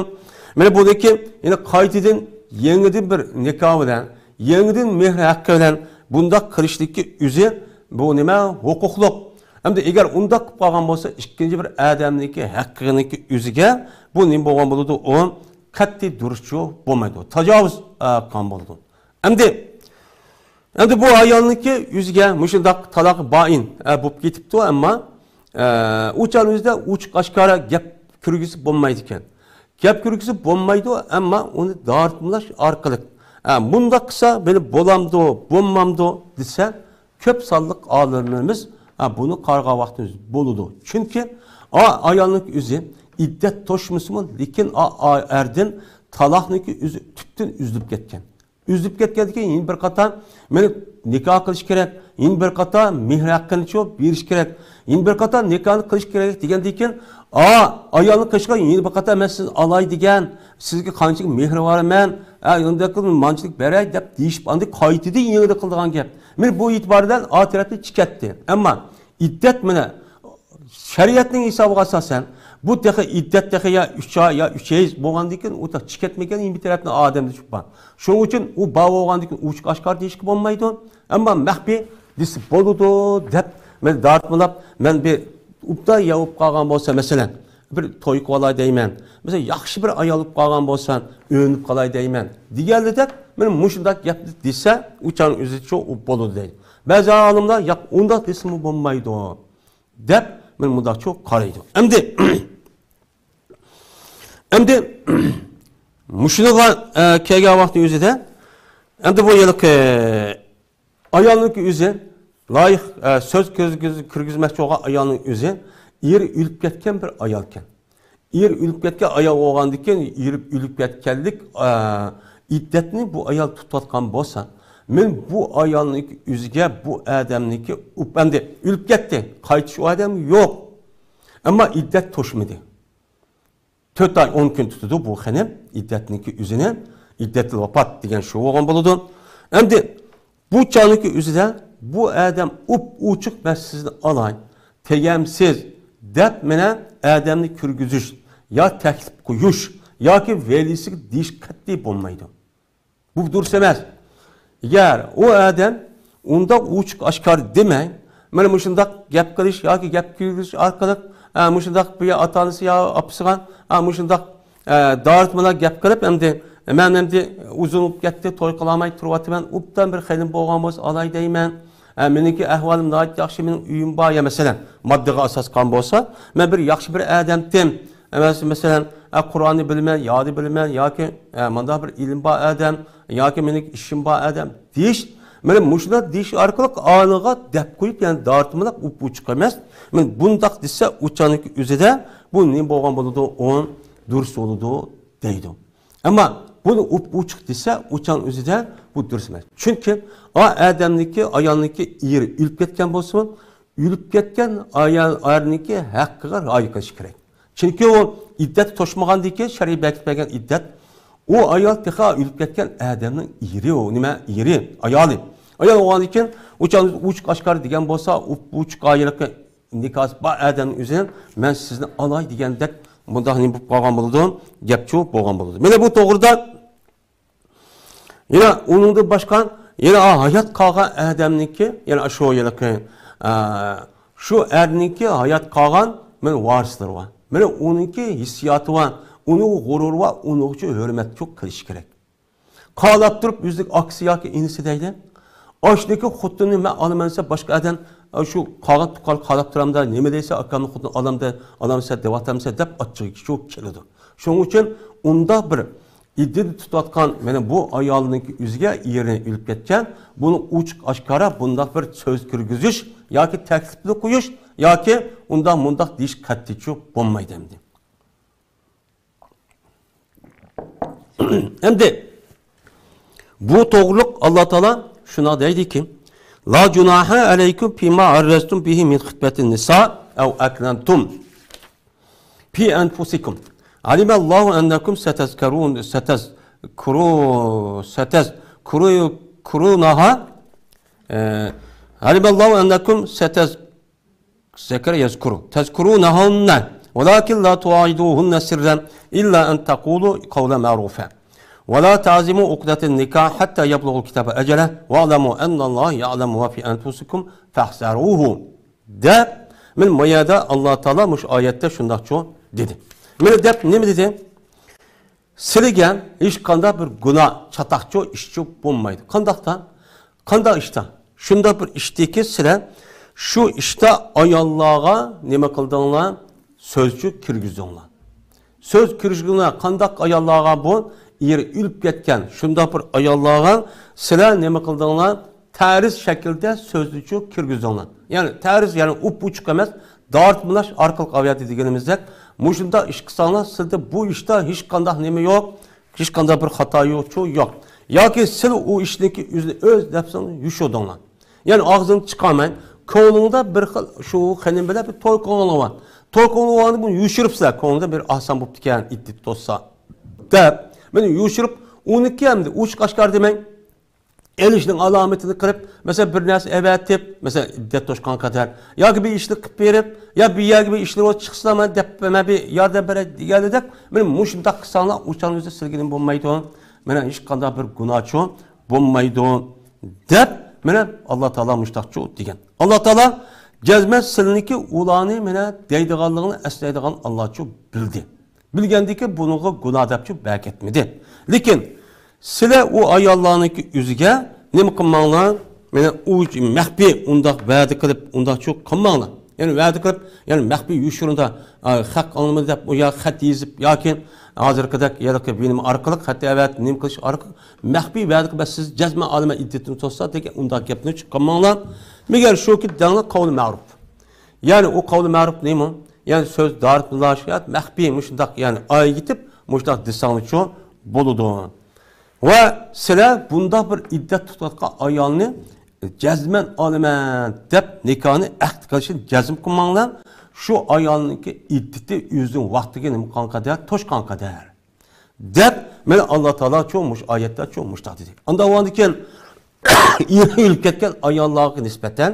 مانا بۇنىڭكى يەنە قايتىدىن يېڭىدىن بىر نىكاھ بىلەن، يېڭىدىن مېھىر ھەققى بىلەن بۇنداق قىلىشنىڭكى ئۆزى بۇ نېمە؟ ھوقۇقلۇق. ئەمدى ئەگەر ئۇنداق قىلىپ قالغان بولسا، ئىككىنچى بىر ئادەمنىڭكى ھەققىنىڭكى ئۆزىگە بۇ نېمە بولغان بولىدۇ؟ ئۇ قەتئىي دۇرۇسچۇ بولمايدۇ. تاجاۋۇز، ئە، قىلغان بولىدۇ. ئەمدى، ئەمدى بۇ ئايالنىڭكى ئۆزىگە مۇشۇنداق تالاق بائىن، ئە، بولۇپ كېتىپتۇ، ئەمما، ئە، ئۇ چاغنىڭ ئۆزىدە ئوچۇق ئاشكارا گەپ كىرگۈزۈپ بولمايدىكەن. گەپ كىرگۈزۈپ بولمايدۇ، ئەمما ئۇنى دارىتمىلاش ئارقىلىق، ئە، مۇنداق قىلسا مېنى بولامدۇ، بولمامدۇ دېسە، كۆپ سانلىق ئالىملىرىمىز، ئە، بۇنى قارىغان ۋاقتىمىز بولىدۇ. چۈنكى ئا ئايالنىڭ ئۆزى ئىددەت توشمىسىمۇ، لېكىن ئا، ئا ئەردىن تالاقنىڭكى ئۆزى تۈپتىن ئۈزۈلۈپ كەتكەن. ئۈزۈلۈپ كەتكەندىن كېيىن يەنە بىر قاتا مېنى نىكاھ قىلىش كېرەك، يەنە بىر قاتا مېھىر ھەققىنىچۇ بېرىش كېرەك، يەنە بىر قاتا نىكاھنى قىلىش كېرەك دېگەندىن كېيىن، ئا، ئايالنى قىلىشقا يەنە بىر قاتا مەن سىزنى ئالاي دېگەن، سىزگە قانچىلىك مېھرى بار مەن، ئا، ئۇنداق قىلىپ مانچىلىك بېرەي دەپ دېيىشىپ، ئاندىن قايتىدىن يېڭىدىن قىلىدىغان گەپ. مانا بۇ ئېتىبار بىلەن ئا تەرەپنى چىكەتتى. ئەمما ئىددەت مانا شەرىئەتنىڭ ھېسابىغا ئاساسەن، بۇ تېخى ئىددەت تېخى يا ئۈچ ئاي، يا ئۈچ ئاي بولغاندىن كېيىن، ئۇ تېخى چىكەتمىگەن يەنە بىر تەرەپنىڭ ئادەمدە شۇ بار. شۇنىڭ ئۈچۈن ئۇ بار بولغاندىن كېيىن ئوچۇق ئاشكارا دېيىشكە بولمايدۇ. ئەمما مەخپىي دېسە بولىدۇ دەپ، مەن دارىتمىلاپ، مەن بىر ئوبدان يا بولۇپ قالغان بولسا، مەسىلەن، بىر توي قىلىۋالاي دەيمەن. مەسىلەن، ياخشى بىر ئايال بولۇپ قالغان بولسا، ئۆيلىنىپ قالاي دەيمەن دېگەنلىدەك، مانا مۇشۇنداق گەپنى دېسە، ئۇ چاغنىڭ ئۆزىچۇ ئۇ بولىدۇ دەيدۇ. بەزى ئالىملار، ياق، ئۇنداق دېسىمۇ بولمايدۇ، دەپ، مانا مۇنداقچۇ قارايدۇ. ئەمدى، ئەمدى مۇشۇنىغا، ئە، كەلگەن ۋاقىتنىڭ ئۆزىدە، ئەمدى بۇ ھېلىقى ئايالنىڭكى ئۆزى، لايىق، ئە، سۆز كىرگۈز-، كىرگۈزمەكچى بولغان ئايالنىڭ ئۆزى، ئېرى ئۆلۈپ كەتكەن بىر ئايالكەن. ئېرى ئۆلۈپ كەتكەن ئايال بولغاندىكىن، ئېرى ئۆلۈپ كەتكەنلىك، ئە، ئىددەتنى بۇ ئايال تۇتۇۋاتقان بولسا، مەن بۇ ئايالنىڭكى ئۆزىگە بۇ ئادەمنىڭكى ئۇپ-، ئەمدى ئۆلۈپ كەتتى، قايتىش ئۇ ئادەم يوق. ئەمما ئىددەت توشمىدى. تۆت ئاي ئون كۈن تۇتىدۇ بۇ خېنىم ئىددەتنىڭكى ئۆزىنى. ئىددەتىل ۋاپات دېگەن شۇ بولغان بولىدۇ. ئەمدى بۇ چاغنىڭكى ئۆزىدە بۇ ئادەم ئۇپ-ئوچۇق مەن سىزنى ئالاي، تېگەمسىز دەپ مانا ئادەمنى كىرگۈزۈش يا تەكلىپ قويۇش ياكى ۋەلىسىگە دېيىش قەتئىي بولمايدۇ. بۇ دۇرۇس ئەمەس. ئەگەر ئۇ ئادەم ئۇنداق ئوچۇق ئاشكارا دېمەي، مانا مۇشۇنداق گەپ قىلىش ياكى گەپ كىرگۈزۈش ئارقىلىق، ئە، مۇشۇنداق بىر ئاتا-ئانىسى يا ئاپىسىغا، ئە، مۇشۇنداق، ئە، دارىتمىلار گەپ قىلىپ، ئەمدى مەن ئەمدى ئۇزۇن بولۇپ كەتتى، توي قىلالماي تۇرۇۋاتىمەن، ئوبدان بىر خېنىم بولغان بولسا ئالاي دەيمەن. ئە، مېنىڭكى ئەھۋالىم ناھايىتى ياخشى، مېنىڭ ئۆيۈم بار يا مەسىلەن، ماددىغا ئاساس قىلغان بولسا، مەن بىر ياخشى بىر ئادەمتىم. ئەمەس، مەسىلەن، ئە، قۇرئاننى بىلىمەن، يادى بىلىمەن ياكى، ئە، مۇنداق بىر ئىلىم بار ئادەم ياكى مېنىڭ ئىشىم بار ئادەم دېيىش، مانا مۇشۇنداق دېيىش ئارقىلىق ئانىغا دەپ قويۇپ، يەنى دارتمىلىق ئۇپ-ئوچۇق ئەمەس. مانا بۇنداق دېسە، ئۇ چاغنىڭكى ئۆزىدە بۇ نېمە بولغان بولىدۇ؟ ئۇ دۇرۇس بولىدۇ دەيدۇ. ئەمما بۇنى ئۇپ-ئوچۇق دېسە، ئۇ چاغنىڭ ئۆزىدە بۇ دۇرۇس ئەمەس. چۈنكى ئا ئادەمنىڭكى، ئايالنىڭكى ئېرى ئۆلۈپ كەتكەن بولسىمۇ، ئۆلۈپ كەتكەن ئايال ئەرنىڭكى ھەققىگە رىئايە قىلىش كېرەك. چۈنكى ئۇ ئىددەت توشمىغاندىكى شەرئىي بەرگىلى بەرگەن ئىددەت، ئۇ ئايال تېخى ئۆلۈپ كەتكەن ئادەمنىڭ ئېرى، ئۇ نېمە؟ ئېرى، ئايالى. ئايال بولغاندىن كېيىن، ئۇ چاغ ئوچۇق ئاشكارا دېگەن بولسا، ئۇ، ئوچۇق ئاياللىقى نىكاھى بار ئادەمنىڭ ئۆزىنى مەن سىزنى ئالاي دېگەندەك مۇنداق نېمە بولۇپ قالغان بولىدۇ؟ گەپچۇ بولغان بولىدۇ. مانا بۇ توغرىدا يەنە ئۇنىڭدىن باشقا، يەنە ھايات قالغان ئادەمنىڭكى، يەنە شۇ ھېلىقى، ئە، شۇ ئەرنىڭكى ھايات قالغان مانا ۋارىسلىرى بار. مانا ئۇنىڭكى ھېسسىياتى بار، ئۇنىڭ غۇرۇرى بار، ئۇنىڭغىچۇ ھۆرمەتچۇ قىلىش كېرەك. قالاپ تۇرۇپ ئۆزىنىڭ ئاكىسى ياكى ئىنىسى دەيدۇ. ئاشۇنىڭكى خوتۇنىنى مەن ئالىمەن دېسە، باشقا ئادەم، ئە، شۇ قالغان تۇغقان قالاپ تۇرامدا، نېمە دەيسە، ئاكامنىڭ خوتۇنى ئالامدا، ئالامسە دەۋاتامسە دەپ ئاچچىقى شۇ كېلىدۇ. شۇنىڭ ئۈچۈن ئۇنداق بىر ئىددىنى تۇتۇۋاتقان مانا بۇ ئايالنىڭكى ئۆزىگە ئېرى ئۆلۈپ كەتكەن، بۇنى ئوچۇق ئاشكارا بۇنداق بىر سۆز كىرگۈزۈش ياكى تەكلىپنى قويۇش ياكى ئۇنداق مۇنداق دېيىش قەتئىيچۇ بولمايدۇ ئەمدى. ئەمدى بۇ توغرۇلۇق ئاللا تائالا شۇنداق دەيدىكى، لا جۇناھا ئەلەيكۇم فىما ئەررەزتۇم بىھى مىن خىتبەتىن نىسا ئەۋ ئەكلەنتۇم في أنفسكم. علم الله أنكم ستذكرون، ستذكرو-، ستذكرونها، آه، علم الله أنكم ستذ-، ذكر يذكر، تذكرونهن، ولكن لا تواعدوهن سرا إلا أن تقولوا قولا معروفا. ولا تعزموا عقدة النكاح حتى يبلغ الكتاب أجله، واعلموا أن الله يعلم ما في أنفسكم فاحذروه. دەپ، مانا بۇ يەردە ئاللا تائالا مۇشۇ ئايەتتە شۇنداقچۇ دېدى. مانا دەپ نېمە دېدى؟ سىلىگە ھېچقانداق بىر گۇناھ، چاتاقچۇ ئىشچۇ بولمايدۇ. قانداقتا؟ قانداق ئىشتا؟ شۇنداق بىر ئىشتىكى سىلەر شۇ ئىشتا ئاياللارغا نېمە قىلدىڭلار؟ سۆزچۇ كىرگۈزدۈڭلار. سۆز كىرگۈزگىنىڭلار قانداق ئاياللارغا بۇ؟ ئېرى ئۆلۈپ كەتكەن شۇنداق بىر ئاياللارغا سىلەر نېمە قىلدىڭلار؟ تەرىز شەكىلدە سۆزنىچۇ كىرگۈزدۈڭلار. يەنى تەرىز، يەنى ئۇپ-ئوچۇق ئەمەس، دارتمىلاش ئارقىلىق ئاۋەتى دېگىنىمىزدەك، مۇشۇنداق ئىش قىلساڭلار، سىلدە بۇ ئىشتا ھېچقانداق نېمە يوق، ھېچقانداق بىر خاتا يوقچۇ، يوق. ياكى سىل ئۇ ئىشنىڭكى ئۆزىنى ئۆز نەپسىڭنى يوشۇردۇڭلار. يەنى ئاغزىڭنى چىقارماي، كۆڭلۈڭدە بىر خىل شۇ خېنىم بىلەن بىر توي قىلغانلىقى بار. توي قىلغانلىقىنى بۇنى يوشۇرۇپسىلەر، كۆڭلۈڭدە بىر ئاسان بوپتىكەن، ئىددىتى توسسا دەپ. مانا يوشۇرۇپ، ئۇنىڭكى ئەمدى ئوچۇق ئاشكارا دېمەي، ئېلىشنىڭ ئالامىتىنى قىلىپ، مەسىلەن، بىر نەرسە ئەۋەتىپ، مەسىلەن، ئىددەت توشقان قەدەر، ياكى بىر ئىشنى قىلىپ بېرىپ، يا بىر يەرگە بىر ئىشلىرى چىقسا، مەن دەپ، مەن بىر ياردەم بېرەي دېگەنلىدەك، مانا مۇشۇنداق قىلساڭلار، ئۇ چاغنىڭ ئۆزىدە سىلىگە نېمە بولمايدۇ؟ مانا ھېچقانداق بىر گۇناھچۇ بولمايدۇ، دەپ، مانا ئاللا تائالا مۇشۇنداقچۇ دېگەن. ئاللا تائالا جەزمەن سىلىنىڭكى ئۇلارنى مانا دەيدىغانلىقىنى ئەسلەيدىغان ئاللاچۇ بىلدى. بىلگەندىكى بۇنىڭغا گۇناھ دەپچۇ بەركەتمىدى. لېكىن سىلەر ئۇ ئاياللارنىڭكى ئۆزىگە نېمە قىلماڭلار؟ مانا ئۇ مەخپىي ئۇنداق ۋەدە قىلىپ، ئۇنداق چۇ قىلماڭلار. يەنى ۋەدە قىلىپ، يەنى مەخپىي يوشۇرۇندا، ئا، خەق ئاڭلىمىدى دەپ، ئۇ يا خەت يېزىپ ياكى ھازىرقىدەك يەنە بىنىم ئارقىلىق، خەت ئەۋەتىپ، نېمە قىلىش ئارقىلىق مەخپىي ۋەدە قىلىپ، سىز جەزمەن ئالىمەن ئىددىتىنى توسسا دېگەن ئۇنداق گەپنى چىقارماڭلار. مەگەر شۇكى دەڭلار قەۋلى مەرۇپ. يەنى ئۇ قەۋلى مەرۇپ نېمە؟ يەنى سۆز دارىتمىلاش، يا مەخپىي مۇشۇنداق، يەنى ئايىغىتىپ مۇشۇنداق دېسەڭلارچۇ بولىدۇ. ۋە سىلەر بۇنداق بىر ئىددەت تۇتۇۋاتقان ئايالنى جەزمەن ئالىمەن دەپ نىكاھنى ئەقد قىلىشنى جەزم قىلماڭلار. شۇ ئايالنىڭكى ئىددىتى ئۆزىنىڭ ۋاقتىغا نېمە قىلغان قەدەر، توشقان قەدەر. دەپ، مانا ئاللا تائالا چوڭ مۇشۇ ئايەتتە چوڭ مۇشۇنداق دېدى. ئاندىن ئاندىن كېيىن ئېرى ئۆلۈپ كەتكەن ئاياللارغا نىسبەتەن،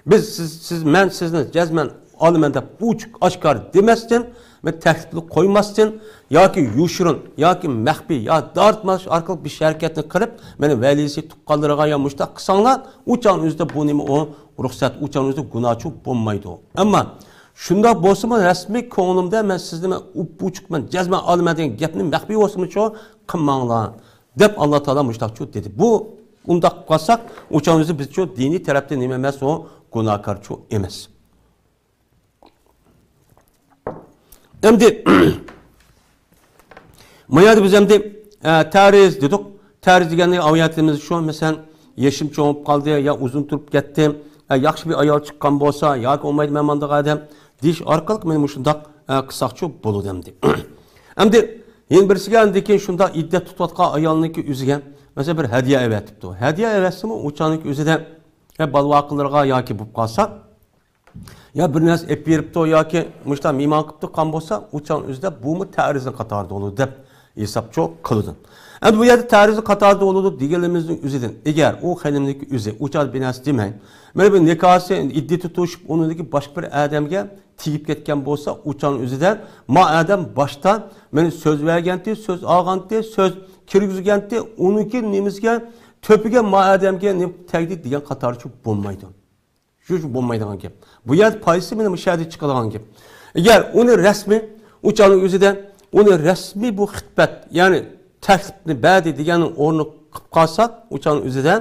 بىز، سىز، سىز، مەن سىزنى جەزمەن ئالىمەن دەپ ئوچۇق ئاشكارا دېمەستىن، مەن تەكلىپنى قويماستىن، ياكى يوشۇرۇن، ياكى مەخپىي، يا دارىتماش ئارقىلىق بىر ھەرىكەتنى قىلىپ، مېنى ۋەلىسى تۇغقانلىرىغا يا مۇشۇنداق قىلساڭلار، ئۇ چاغنىڭ ئۆزىدە بۇ نېمە ئۇ رۇخسەت، ئۇ چاغنىڭ ئۆزىدە گۇناھچۇ بولمايدۇ. ئەمما شۇنداق بولسىمۇ، رەسمىي كۆڭلۈمدە مەن سىزنى مەن ئوپئوچۇق مەن جەزمەن ئالىمەن دېگەن گەپنى مەخپىي بولسىمۇچۇ قىلماڭلار، دەپ ئاللا تائالا مۇشۇنداقچۇ دېدى. بۇ ئۇنداق قىلساق، ئۇ چاغنىڭ ئۆزى بىزچۇ دىنىي تەرەپتىن نېمە ئەمەس، ئۇ گۇناھكارچۇ ئەمەس. ئەمدى ما يەردە بىز ئەمدى، ئە، تەرىز دېدۇق. تەرىز دېگەندە ئاۋايەتلىرىمىز شۇ، مەسىلەن، يېشىم چوڭىيىپ قالدى، يا ئۇزۇن تۇرۇپ كەتتى، ئە، ياخشى بىر ئايال چىققان بولسا، ياكى ئۇمايدۇ مەن مانداق ئادەم دېيىش ئارقىلىق مانا مۇشۇنداق، ئە، قىلساقچۇ بولىدۇ ئەمدى. ئەمدى يەنە بىرسىگە ئاندىن كېيىن شۇنداق ئىددەت تۇتۇۋاتقان ئايالنىڭكى ئۆزىگە، مەسىلەن، بىر ھەدىيە ئەۋەتىپتۇ. ھەدىيە ئەۋەتسىمۇ، ئۇ چاغنىڭكى ئۆزىدە، ئە، بالا ۋاقىلىرىغا ياكى بولۇپ قالسا، يا بىر نەرسە ئېلىپ بېرىپتۇ ياكى مۇشۇنداق مېھمان قىپتۇ قان بولسا، ئۇ چاغنىڭ ئۆزىدە بۇمۇ تەرىزنىڭ قاتارىدا بولىدۇ دەپ ھېسابچۇ قىلىدۇ. ئەمدى بۇ يەردە تەرىزنىڭ قاتارىدا بولىدۇ دېگىنىمىزنىڭ ئۆزىدىن، ئەگەر ئۇ خېنىمنىڭكى ئۆزى ئۇ چاغدا بىر نەرسە دېمەي، مانا بۇ نىكاھسى ئىددىتى توشۇپ، ئۇنىڭدىكى باشقا بىر ئادەمگە تېگىپ كەتكەن بولسا، ئۇ چاغنىڭ ئۆزىدە ما ئادەم باشتا مانا سۆز بەرگەنتى، سۆز ئالغانتى، سۆز كىرگۈزگەنتى، ئۇنىڭكى نېمىسىگە، تۆپىگە ما ئادەمگە نېمە تەگدى دېگەن قاتارچۇ بولمايدۇ. شۇ، شۇ بولمايدىغان گەپ. بۇ يەردە پايدىسى مانا مۇشۇ يەردە چىقىدىغان گەپ. ئەگەر ئۇنى رەسمىي، ئۇ چاغنىڭ ئۆزىدە ئۇنى رەسمىي بۇ خىتبەت، يەنى تەكلىپنى بەردى دېگەننىڭ ئورنىغا قىلىپ قالساق، ئۇ چاغنىڭ ئۆزىدە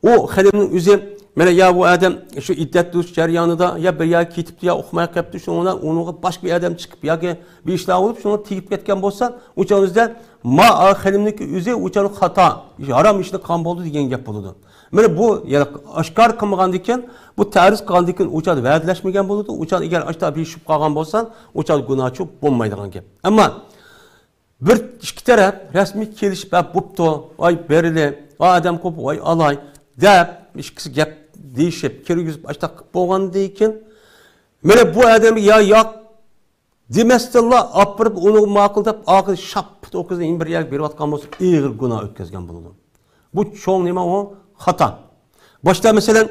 ئۇ خېنىمنىڭ ئۆزى، مانا يا بۇ ئادەم شۇ ئىددەت تۇتۇش جەريانىدا يا بىر يەرگە كېتىپتۇ، يا ئۇقماي قېلىپتۇ، شۇنىڭ بىلەن ئۇنىڭغا باشقا بىر ئادەم چىقىپ ياكى بىر ئىشلار بولۇپ، شۇنىڭغا تېگىپ كەتكەن بولسا، ئۇ چاغنىڭ ئۆزىدە ما خېنىمنىڭكى ئۆزى ئۇ چاغنىڭ خاتا، ھارام ئىشنى قىلغان بولدى دېگەن گەپ بولىدۇ. مانا بۇ، يەنى ئاشكارا قىلمىغاندىكىن، بۇ تەرىز قىلغاندىكىن ئۇ چاغدا ۋەدىلەشمىگەن بولىدۇ. ئۇ چاغدا ئەگەر ئاشتا بېشىپ قالغان بولسا، ئۇ چاغدا گۇناھچۇ بولمايدىغان گەپ. ئەمما بىر ئىككى تەرەپ رەسمىي كېلىشىپ، ھە، بوپتۇ، ۋاي بېرىلى، ۋاي ئادەم قوپ، ۋاي ئالاي دەپ، ئىككىسى گەپ دېيىشىپ، كىرگۈزۈپ، ئاشتا قىلىپ بولغاندىن كېيىن، مانا بۇ ئادەمگە يا ياق دېمەستىنلا ئاپىرىپ، ئۇنى ماقۇل دەپ، ئاخىرى شاپپىت ئوقىزى يەنە بىر يەرگە بېرىۋاتقان بولسا، ئېغىر گۇناھ ئۆتكۈزگەن بولىدۇ. بۇ چوڭ نېمە ئۇ؟ خاتا. باشتا، مەسىلەن،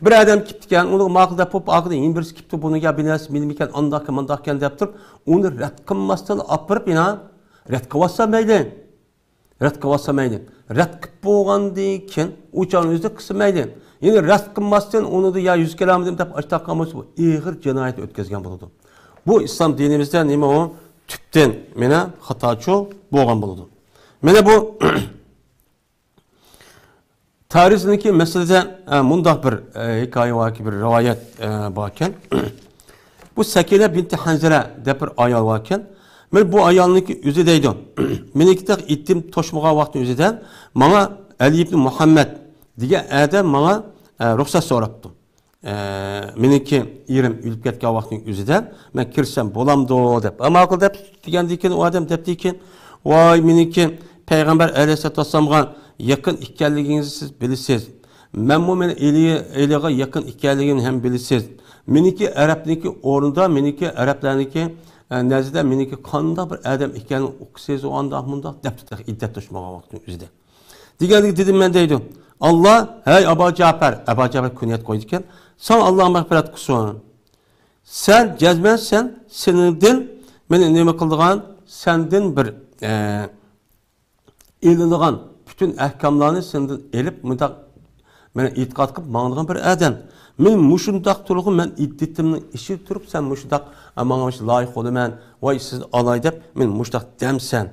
بىر ئادەم كېتىپتىكەن، ئۇنى ماقۇل دەپ بوپ، ئاخىرىدا يەنە بىرسى كېپتۇ، بۇنى يا بىر نەرسە مېنىمىكەن، ئانداقكەن، مانداقكەن دەپ تۇرۇپ، ئۇنى رەت قىلماستىن ئاپىرىپ، يەنە رەت قىلىۋاتسا مەيلى. رەت قىلىۋاتسا مەيلى. رەت قىلىپ بولغاندىن كېيىن ئۇ چاغنىڭ ئۆزىدە قىلسا مەيلى. يەنى رەت قىلماستىن ئۇنىڭدا يا يۈز كەلمىدىم دەپ ئاشتاق قىلمىسا، بۇ ئېغىر جىنايەت ئۆتكۈزگەن بولىدۇ. بۇ ئىسلام دىنىمىزدە نېمە ئۇ؟ تۈپتىن مانا خاتاچۇ بولغان بولىدۇ. مانا بۇ تەرىزنىڭكى مەسىلىدە، ئە، مۇنداق بىر، ئە، ھېكايە باركەن، بىر رىۋايەت، ئە، باركەن. بۇ سەكىنە بىنتى ھەنزىلە دەپ بىر ئايال باركەن. مانا بۇ ئايالنىڭكى ئۆزى دەيدۇ، مېنىڭكى تېخى ئىددىتىم توشمىغان ۋاقىتنىڭ ئۆزىدە ماڭا ئەلى ئىبنى مۇھەممەد دېگەن ئادەم ماڭا، ئە، رۇخسەت سوراپتۇ. ئە، مېنىڭكى ئېرىم ئۆلۈپ كەتكەن ۋاقىتنىڭ ئۆزىدە مەن كىرسەم بولامدۇ دەپ. ئە، ماقۇل دەپ دېگەندىن كېيىن ئۇ ئادەم دەپتىكەن، ۋاي، مېنىڭكى پەيغەمبەر ئەلەيھىسسالاتۇ ۋەسسالامغا يېقىن ئىكەنلىكىڭىزنى سىز بىلىسىز. مەنمۇ مېنىڭ ئېلى، ئېلىغا يېقىن ئىكەنلىكىمنى ھەم بىلىسىز. مېنىڭكى ئەرەبنىڭكى ئورنىدا، مېنىڭكى ئەرەبلەرنىڭكى، ئە، نەزىدە مېنىڭكى قانداق بىر ئادەم ئىكەنلىكىنى ئۇقىسىز، ئۇ ئانداق مۇنداق دەپتۇ تېخى ئىددەت توشمىغان ۋاقىتنىڭ ئۆزىدە. دېگەندىكىن دېدىم مەن دەيدۇ. ئاللا، ھەي ئابا جەپەر، ئابا جەپەر كۇنيەت قويىدىكەن، ساڭا ئاللا مەغپىرەت قىلسۇن. سەن جەزمەن سەن سېنىڭدىن مېنى نېمە قىلىدىغان، سەندىن بىر، ئە، ئېلىنىدىغان پۈتۈن ئەھكاملارنى سېنىڭدىن ئېلىپ، مۇنداق مەن ئېتىقاد قىلىپ ماڭىدىغان بىر ئادەم. مەن مۇشۇنداق تۇرغۇ، مەن ئىددىتىمنىڭ ئىچىدە تۇرۇپ، سەن مۇشۇنداق، ئە، ماڭا مۇشۇ لايىق بولىمەن، ۋاي سىزنى ئالاي دەپ، مەن مۇشۇنداق دەمسەن.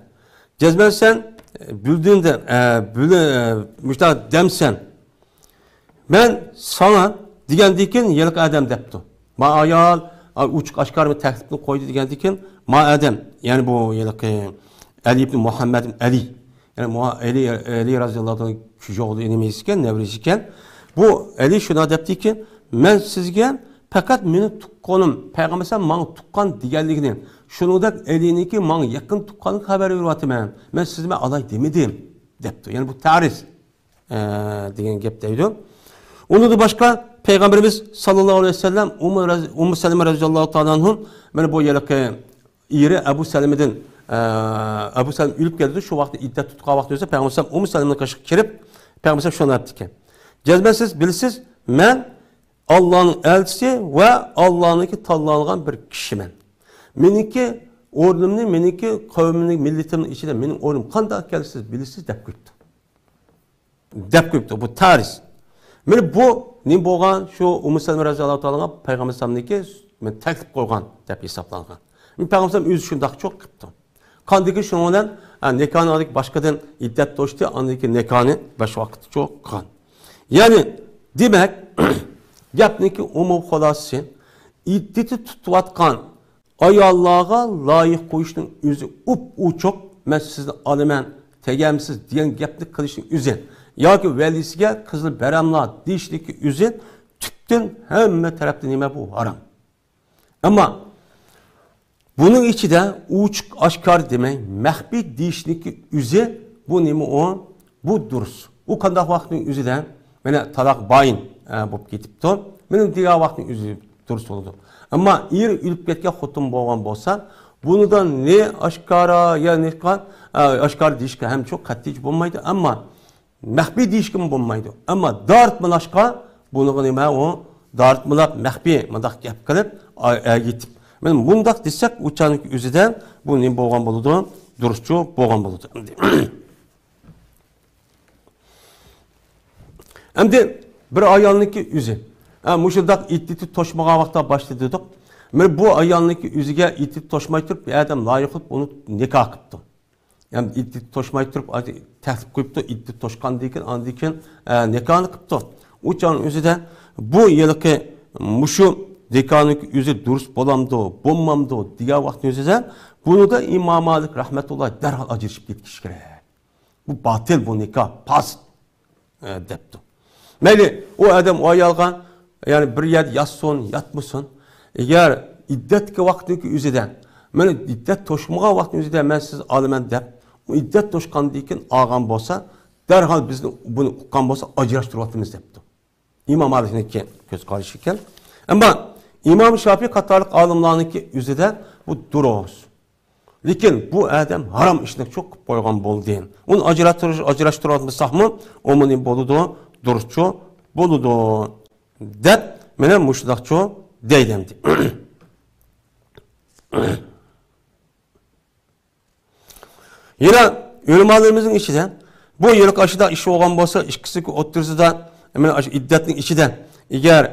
جەزمەن سەن بىلدىڭدە، ئە، بىلە-، ئە، مۇشۇنداق دەمسەن. مەن ساڭا دېگەندىكىن ھېلىقى ئادەم دەپتۇ. ما ئايال، ئا، ئوچۇق ئاشكارا تەكلىپنى قويدى دېگەندىكىن، ما ئادەم، يەنى بۇ ھېلىقى ئەلى ئىبن مۇھەممەد ئىبن ئەلى، يەنى مۇ-، ئەلى، ئەلى رەزىياللاھۇ تائالا كۈجى ئوغلى نېمە ئىكەن، نەۋرىسى ئىكەن. بۇ ئەلى شۇنداق دەپتىكىن، مەن سىزگە پەقەت مېنىڭ تۇغقىنىم، پەيغەمبەر ئەلەيھىسسالام ماڭا تۇغقان دېگەنلىكىنى، شۇنىڭدەك ئەلىنىڭكى ماڭا يېقىن تۇغقانلىقىنى خەۋەر بېرىۋاتىمەن. مەن سىزنى مەن ئالاي دېمىدىم، دەپتۇ. يەنى بۇ تەرىز، ئە، دېگەن گەپ دەيدۇ. ئۇنىڭدىن باشقا پەيغەمبىرىمىز ساللاللاھۇ ئەلەيھى ۋەسەللەم ئۇممۇ رەز-، ئۇممۇ سەلەمە رەزىياللاھۇ تائالا ئەنھۇ مانا بۇ ھېلىقى ئېرى ئەبۇ سەلىمىدىن، ئە، ئەبۇ سەلىم ئۆلۈپ كەتتى. شۇ ۋاقىتتا ئىددەت تۇتقان ۋاقتى بولسا، پەيغەمبەر ئەلەيھىسسالام ئۇممۇ سەلىمىنىڭ قېشىغا كىرىپ، پەيغەمبەر ئەلەيھىسسالام شۇنداق دەپتىكەن. جەزمەن سىز بىلىسىز، مەن ئاللانىڭ ئەلچىسى ۋە ئاللانىڭكى تاللانغان بىر كىشىمەن. مېنىڭكى ئورنۇمنى، مېنىڭكى قەۋمىمنىڭ، مىللىتىمنىڭ ئىچىدە مېنىڭ ئورنۇم قانداق ئىكەنلىكىنى سىز بىلىسىز، دەپ قويۇپتۇ. دەپ قويۇپتۇ، بۇ تەرىز. مانا بۇ نېمە بولغان؟ شۇ ئۇممۇ سەلىمە رەزىياللاھۇ تائالا ئانھا پەيغەمبەر ئەلەيھىسسالامنىڭكى مېنى تەكلىپ قويغان دەپ ھېسابلانغان. مانا پەيغەمبەر ئەلەيھىسسالام ئۆزى شۇنداق چوق قىپتۇ. قاندىكى شۇنىڭ بىلەن، ھە، نىكاھنى ئالدىكى باشقىدىن ئىددەت توشتى، ئاندىن كېيىن نىكاھنى باشقا ۋاقىتتا چوق قىلغان. يەنى، دېمەك، گەپنىڭكى ئومۇم خۇلاسىسى، ئىددىتى تۇتۇۋاتقان ئاياللارغا لايىق قويۇشنىڭ ئۆزى ئوپئوچۇق، مەن سىزنى ئالىمەن، تېگەمسىز دېگەن گەپنى قىلىشنىڭ ئۆزى ياكى ۋەلىسىگە قىزنى بېرەملا دېيىشنىڭكى ئۆزى تۈپتىن ھەممە تەرەپتىن نېمە بۇ؟ ھارام. ئەمما بۇنىڭ ئىچىدە ئوچۇق ئاشكارا دېمەي، مەخپىي دېيىشنىڭكى ئۆزى بۇ نېمە ئۇ؟ بۇ دۇرۇس. ئۇ قانداق ۋاقىتنىڭ ئۆزىدە مانا تالاق بايىن، ئە، بولۇپ كېتىپتۇ. مانا دېگەن ۋاقىتنىڭ ئۆزى دۇرۇس بولىدۇ. ئەمما ئېرى ئۆلۈپ كەتكەن خوتۇن بولغان بولسا، بۇنىدا نى ئاشكارا يا نى قا-، ئە، ئاشكارا دېيىشكە ھەم شۇ قەتئىيچە بولمايدۇ. ئەمما مەخپىي دېيىشكىمۇ بولمايدۇ. ئەمما دارىتمىلاشقا بۇنىڭغا نېمە ئۇ؟ دارىتمىلاپ مەخپىي مۇنداق گەپ قىلىپ، ئا-، ئەگىتىپ. مانا مۇنداق دېسەك، ئۇ چاغنىڭ ئۆزىدە بۇ نېمە بولغان بولىدۇ؟ دۇرۇسچۇ بولغان بولىدۇ. ئەمدى بىر ئايالنىڭكى ئۆزى، ھە، مۇشۇنداق ئىددىتى توشمىغان ۋاقىتتا باشتا دېدۇق. مانا بۇ ئايالنىڭكى ئۆزىگە ئىددىتى توشماي تۇرۇپ، بىر ئادەم لايىق قىلىپ ئۇنى نىكاھ قىپتۇ. يەنى ئىددىتى توشماي تۇرۇپ، تەكلىپ قويۇپتۇ، ئىددىتى توشقاندىن كېيىن، ئاندىن كېيىن، ئە، نىكاھنى قىپتۇ. ئۇ چاغنىڭ ئۆزىدە بۇ ھېلىقى مۇشۇ نىكاھنىڭكى ئۆزى دۇرۇس بولامدۇ، بولمامدۇ دېگەن ۋاقىتنىڭ ئۆزىدە بۇنىدا ئىمام مالىك رەھمەتۇللا دەرھال ئاجرىشىپ كېتىش كېرەك. بۇ باتىل، بۇ نىكاھ پاسىت، ئە، دەپتۇ. مەيلى، ئۇ ئادەم ئۇ ئايالغا، يەنى بىر يەردە ياتسۇن، ياتمىسۇن، ئەگەر ئىددەتتىكى ۋاقىتنىڭكى ئۆزىدە، مانا ئىددەت توشمىغان ۋاقىتنىڭ ئۆزىدە مەن سىز ئالىمەن دەپ، ئۇ ئىددەت توشقاندىن كېيىن ئالغان بولسا، دەرھال بىزنى بۇنى ئۇققان بولسا ئاجراشتۇرۇۋاتىمىز دەپتۇ. ئىمام مالىكنىڭكى كۆز قارىشى ئىكەن. ئەمما ئىمام شافىي قاتارلىق ئالىملارنىڭكى ئۆزىدە بۇ دۇرۇس. لېكىن بۇ ئادەم ھارام ئىشنى چوق قىلىپ قويغان بولدى. ئۇنى ئاجراتتۇرۇش، ئاجراشتۇرۇۋاتمىساقمۇ، ئۇمۇ نېمە بولىدۇ؟ دۇرۇسچۇ بولىدۇ. دەپ، مانا مۇشۇنداقچۇ دەيدۇ ئەمدى. يەنە ئۆلىمالىرىمىزنىڭ ئىچىدە بۇ يىلقى ئاشۇنداق ئىش بولغان بولسا، ئىككىسىنىڭ ئوتتۇرىسىدا، مانا ئاشۇ ئىددەتنىڭ ئىچىدە، ئەگەر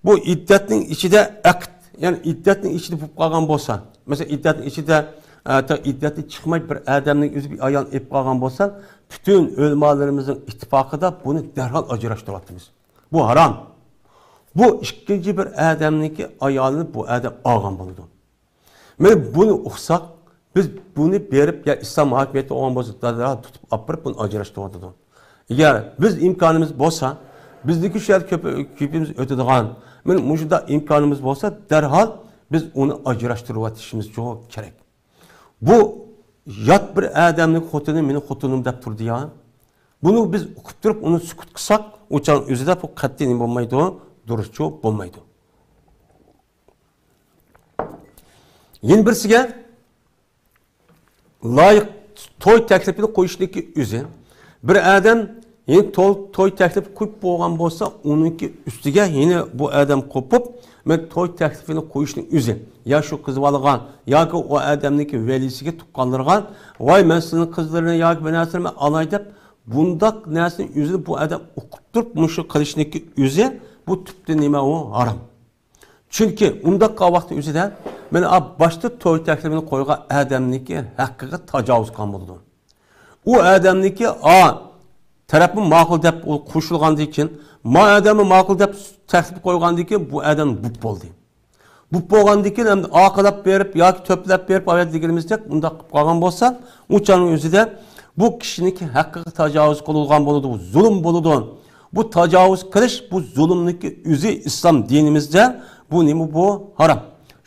بۇ ئىددەتنىڭ ئىچىدە ئەقىد، يەنى ئىددەتنىڭ ئىچىدە بولۇپ قالغان بولسا، مەسىلەن، ئىددەتنىڭ ئىچىدە، ئە، تا ئىددەتتىن چىقماي بىر ئادەمنىڭ ئۆزى بىر ئايالنى ئېلىپ قالغان بولسا، پۈتۈن ئۆلىمالىرىمىزنىڭ ئىتتىپاقىدا بۇنى دەرھال ئاجراشتۇرۇۋاتىمىز. بۇ ھارام. بۇ ئىككىنچى بىر ئادەمنىڭكى ئايالىنى بۇ ئادەم ئالغان بولىدۇ. مانا بۇنى ئۇقساق، بىز بۇنى بېرىپ، يا ئىسلام ھاكىمىيەتتە بولغان بولسا، دەرھال تۇتۇپ ئاپىرىپ بۇنى ئاجراشتۇرۇۋاتىدۇ. ئەگەر بىز ئىمكانىمىز بولسا، بىزنىڭكى شۇ يەردە كۆپ، كۆپىمىز ئۆتىدىغان، مانا مۇشۇنداق ئىمكانىمىز بولسا، دەرھال بىز ئۇنى ئاجراشتۇرۇۋېتىشىمىز چوڭ كېرەك. بۇ يات بىر ئادەمنىڭ خوتۇنى مېنىڭ خوتۇنۇم دەپ تۇردى يا. بۇنى بىز ئۇقۇپ تۇرۇپ، ئۇنى سۈكۈت قىلساق، ئۇ چاغ ئۆزىدە بۇ قەتئىي نېمە بولمايدۇ، دۇرۇسچۇ بولمايدۇ. يەنە بىرسىگە، لايىق توي تەكلىپىنى قويۇشنىڭكى ئۆزى. بىر ئادەم يەنە توي، توي تەكلىپى قويۇپ بولغان بولسا، ئۇنىڭكى ئۈستىگە يەنە بۇ ئادەم قوپۇپ، مەن توي تەكلىپىنى قويۇشنىڭ ئۆزى. يا شۇ قىز بالىغا، ياكى ئۇ ئادەمنىڭكى ۋەلىسىگە، تۇغقانلىرىغا، ۋاي، مەن سىزنىڭ قىزلىرىنى ياكى بىر نەرسىنى مەن ئالاي دەپ، بۇنداق نەرسىنى ئۆزىنى بۇ ئادەم ئۇقۇپ تۇرۇپ، مۇشۇ قىلىشنىڭكى ئۆزى، بۇ تۈپتىن نېمە ئۇ؟ ھارام. چۈنكى ئۇنداق قىلغان ۋاقىتنىڭ ئۆزىدە، مانا، ئا، باشتا توي تەكلىپىنى قويغان ئادەمنىڭكى ھەققىگە تاجاۋۇز قىلغان بولىدۇ. ئۇ ئادەمنىڭكى ئا تەرەپمۇ ماقۇل دەپ ئۇ قوشۇلغاندىن كېيىن، ما ئادەممۇ ماقۇل دەپ تەكلىپ قويغاندىن كېيىن، بۇ ئادەم بۇپ بولدى. بۇپ بولغاندىن كېيىن، ئەمدى ئارقىلاپ بېرىپ ياكى تۆپلەپ بېرىپ، ئاۋەت دېگىنىمىزدەك، ئۇنداق قىلىپ قالغان بولسا، ئۇ چاغنىڭ ئۆزىدە بۇ كىشىنىڭكى ھەققىگە تاجاۋۇز قىلىنغان بولىدۇ، زۇلۇم بولىدۇ. بۇ تاجاۋۇز قىلىش، بۇ زۇلۇمنىڭكى ئۆزى ئىسلام دىنىمىزدە بۇ نېمە؟ بۇ ھارام.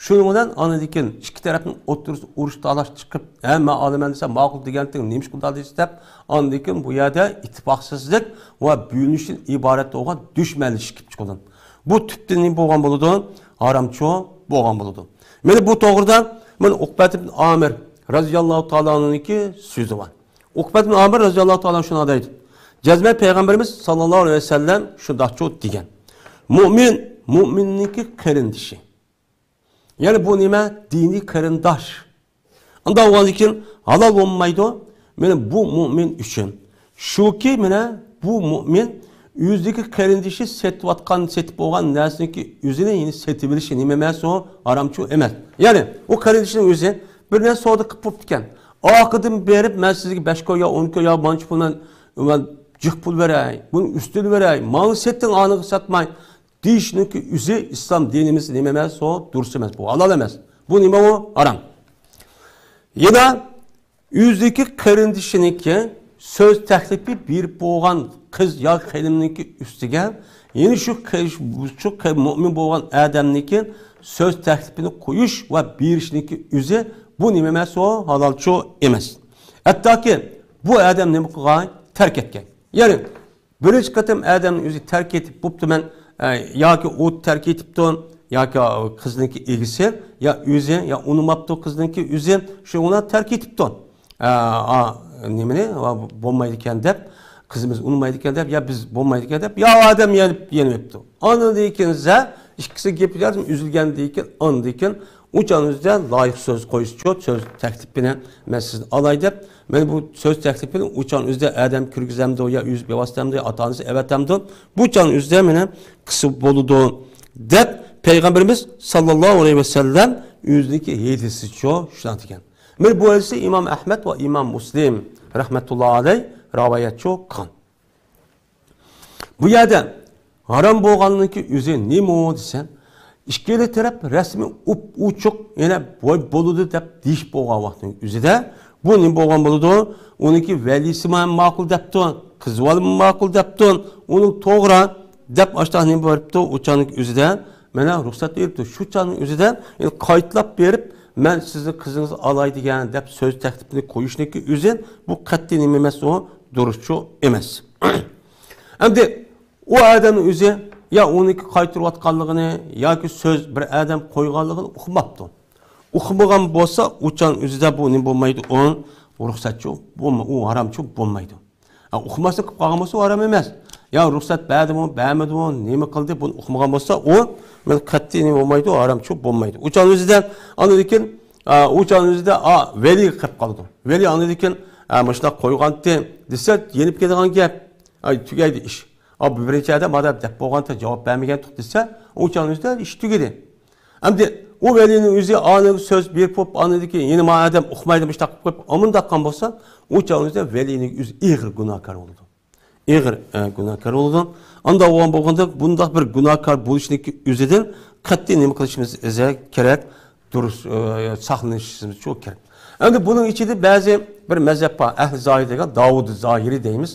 شۇنىڭ بىلەن ئاندىن كېيىن ئىككى تەرەپنىڭ ئوتتۇرىسىدا ئۇرۇش تالاش چىقىپ، ھە، مەن ئالىمەن دېسە، ماقۇل دېگەنتىڭ، نېمىشقا ئۇنداق دېيسىز دەپ، ئاندىن كېيىن بۇ يەردە ئىتتىپاقسىزلىق ۋە بۆلۈنۈشتىن ئىبارەت بولغان دۈشمەنلىشىش كېلىپ چىقىدۇ. بۇ تۈپتىن نېمە بولغان بولىدۇ؟ ھارامچۇ بولغان بولىدۇ. مانا بۇ توغرىدا مانا ئۇقبەت ئىبن ئامىر رەزىياللاھۇ تائالا ئەنھۇنىڭكى سۆزى بار. ئۇقبەت ئىبن ئامىر رەزىياللاھۇ تائالا ئەنھۇ شۇنداق دەيدۇ. جەزمەن پەيغەمبىرىمىز ساللاللاھۇ ئەلەيھى ۋەسەللەم شۇنداقچۇ دېگەن. مۇئمىن، مۇئمىننىڭكى قېرىندىشى. يەنى بۇ نېمە؟ دىنىي قېرىنداش. ئۇنداق بولغاندىن كېيىن ھالال بولمايدۇ. مانا بۇ مۇئمىن ئۈچۈن. شۇكى، مانا بۇ مۇئمىن ئۆزىدىكى قېرىندىشى سېتىۋاتقان، سېتىپ بولغان نەرسىنىڭكى ئۆزىنى يەنە سېتىۋېلىشى نېمە ئەمەس ئۇ؟ ھارامچۇ ئەمەس. يەنى ئۇ قېرىندىشىنىڭ ئۆزى بىر نەرسە سودا قىلىپ بوپتىكەن. ئارقىدىن بېرىپ، مەن سىزگە بەش كوي يا ئون كوي يا مانچە پۇل مەن، مەن جىق پۇل بېرەي، بۇنى ئۈستىدە بېرەي، ماڭا سېتىڭ، ئانىغا ساتماي. دېيىشنىڭكى ئۆزى ئىسلام دىنىمىزدا نېمە ئەمەس ئۇ؟ دۇرۇس ئەمەس. بۇ ھالال ئەمەس. بۇ نېمە ئۇ؟ ھارام. يەنە ئۆزىدىكى قېرىندىشىنىڭكى سۆز تەكلىپى بېرىپ بولغان قىز يا خېنىمنىڭكى ئۈستىگە، يەنە شۇ قېرىش-، شۇ قې-، مۇئمىن بولغان ئادەمنىڭكى سۆز تەكلىپىنى قويۇش ۋە بېرىشنىڭكى ئۆزى بۇ نېمە ئەمەس ئۇ؟ ھالالچۇ ئەمەس. ھەتتاكى بۇ ئادەم نېمە قىلغان؟ تەرك ئەتكەن. يەنى بىرىنچى قېتىم ئادەمنىڭ ئۆزى تەرك ئېتىپ بوپتۇ مەن، ئە، ياكى ئۇ تەرك ئېتىپتۇ، ياكى قىزنىڭكى ئىگىسى، يا ئۆزى، يا ئۇنىماپتۇ قىزنىڭكى ئۆزى، شۇ ئۇنى تەرك ئېتىپتۇ. ئە، ئا، نېمىنى، ۋا، بولمايدىكەن دەپ، قىزىمىز ئۇنىمايدىكەن دەپ، يا بىز بولمايدىكەن دەپ، يا ئادەم يېنىپ، يېنىۋېپتۇ. ئاندىن كېيىن زە، ئىككىسى گېپى ئۈزۈلگەندىن كېيىن، ئاندىن كېيىن ئۇ چاغنىڭ ئۆزىدە لايىق سۆز قويسىچۇ، سۆز تەكلىپىنى مەن سىزدىن ئالاي دەپ، مانا بۇ سۆز تەكلىپىنى ئۇ چاغنىڭ ئۆزىدە ئادەم كىرگۈزەمدۇ يا ئۆزى بىۋاسىتەمدۇ، ئاتا-ئانىسى ئەۋەتەمدۇ، بۇ چاغنىڭ ئۆزىدە مانا قىلسا بولىدۇ دەپ پەيغەمبىرىمىز ساللاللاھۇ ئەلەيھى ۋەسەللەم ئۆزىنىڭكى ھەدىسىچۇ شۇنداق دېگەن. مانا بۇ ھەدىسنى ئىمام ئەھمەد ۋە ئىمام مۇسلىم رەھمەتۇللاھى ئەلەيھ رىۋايەتچۇ قىلغان. بۇ يەردە ھارام بولغانلىقى ئۆزى نېمە دېسە، ئىككىلا تەرەپ رەسمىي ئوپئوچۇق، يەنە بوي بولىدۇ دەپ دېيىشىپ بولغان ۋاقىتنىڭ ئۆزىدە، بۇ نېمە بولغان بولىدۇ؟ ئۇنىڭكى ۋەلىسىمۇ ماقۇل دەپتۇ، قىز بالىمۇ ماقۇل دەپتۇ، ئۇنىڭ توغرا دەپ ئاشتاق نېمە بېرىپتۇ؟ ئۇ چاغنىڭ ئۆزىدە مانا رۇخسەت بېرىپتۇ. شۇ چاغنىڭ ئۆزىدە، يەنى قايتىلاپ بېرىپ، مەن سىزنىڭ قىزىڭىزنى ئالاي دېگەن دەپ سۆز تەكلىپىنى قويۇشنىڭكى ئۆزى، بۇ قەتئىي نېمە ئەمەس ئۇ؟ دۇرۇسچۇ ئەمەس. ئەمدى ئۇ ئادەمنىڭ ئۆزى يا ئۇنىڭكى قايتۇرۇۋاتقانلىقىنى ياكى سۆز بىر ئادەم قويغانلىقىنى ئۇقماپتۇ. ئۇقمىغان بولسا، ئۇ چاغنىڭ ئۆزىدە بۇ نېمە بولمايدۇ؟ ئۇ رۇخسەتچۇ بولما-، ئۇ ھارامچۇ بولمايدۇ. ھە، ئۇقماسلىق قىلىپ قالغان بولسا، ئۇ ھارام ئەمەس. يا رۇخسەت بەردىمۇ، بەرمىدىمۇ، نېمە قىلدى، بۇنى ئۇقمىغان بولسا، ئۇ مەن قەتئىي نېمە بولمايدۇ، ھارامچۇ بولمايدۇ. ئۇ چاغنىڭ ئۆزىدە، ئاندىن كېيىن، ئا، ئۇ چاغنىڭ ئۆزىدە، ئا، ۋەلىگە قېلىپ قالىدۇ. ۋەلى ئاندىن كېيىن، ئا، مۇشۇنداق قويغانتى دېسە، يېنىپ كېتىدىغان گەپ. ئاي، تۈگەيدۇ ئىش. ئا، بۇ بىرىنچى ئادەم مانا دەپ بولغانتى، جاۋاب بەرمىگەنتۇق دېسە، ئۇ چاغنىڭ ئۆزىدە ئىش تۈگىدى. ئەمدى ئۇ ۋەلىنىڭ ئۆزى ئانىغا سۆز بېرىپ بولۇپ، ئاندىن كېيىن يەنە ما ئادەم ئۇقمايدۇ، مۇشۇنداق قىلىپ قويۇپ، ئامۇنداق قىلغان بولسا، ئۇ چاغنىڭ ئۆزىدە ۋەلىنىڭ ئۆزى ئېغىر گۇناھكار بولىدۇ. ئېغىر، ئە، گۇناھكار بولىدۇ. ئانداق بولغان بولغاندا، بۇنداق بىر گۇناھكار بولۇشنىڭ ئۆزىدىن قەتئىي نېمە قىلىشىمىز كېرەك؟ دۇرۇس، ئە، ساقلىنىشىمىز شۇ كېرەك. ئەمدى بۇنىڭ ئىچىدە بەزى بىر مەزھەپ بار، ئەھلى زاھىر دېگەن، داۋۇد زاھىرى دەيمىز.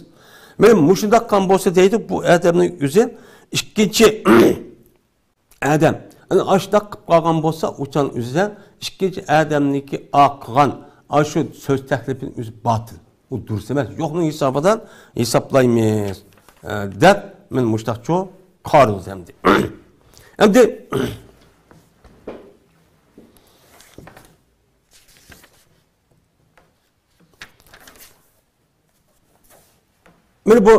مانا مۇشۇنداق قىلغان بولسا دەيدۇ، بۇ ئادەمنىڭ ئۆزى ئىككىنچى ئادەم ئەنە ئاشۇنداق قىلىپ قالغان بولسا، ئۇ چاغنىڭ ئۆزىدە ئىككىنچى ئادەمنىڭكى ئا قىلغان ئاشۇ سۆز تەكلىپىنىڭ ئۆزى باتىل. ئۇ دۇرۇس ئەمەس، يوقنىڭ ھېسابىدا ھېسابلايمىز، ئە، دەپ مەن مۇشتاقچۇ قارىدۇ ئەمدى. ئەمدى مانا بۇ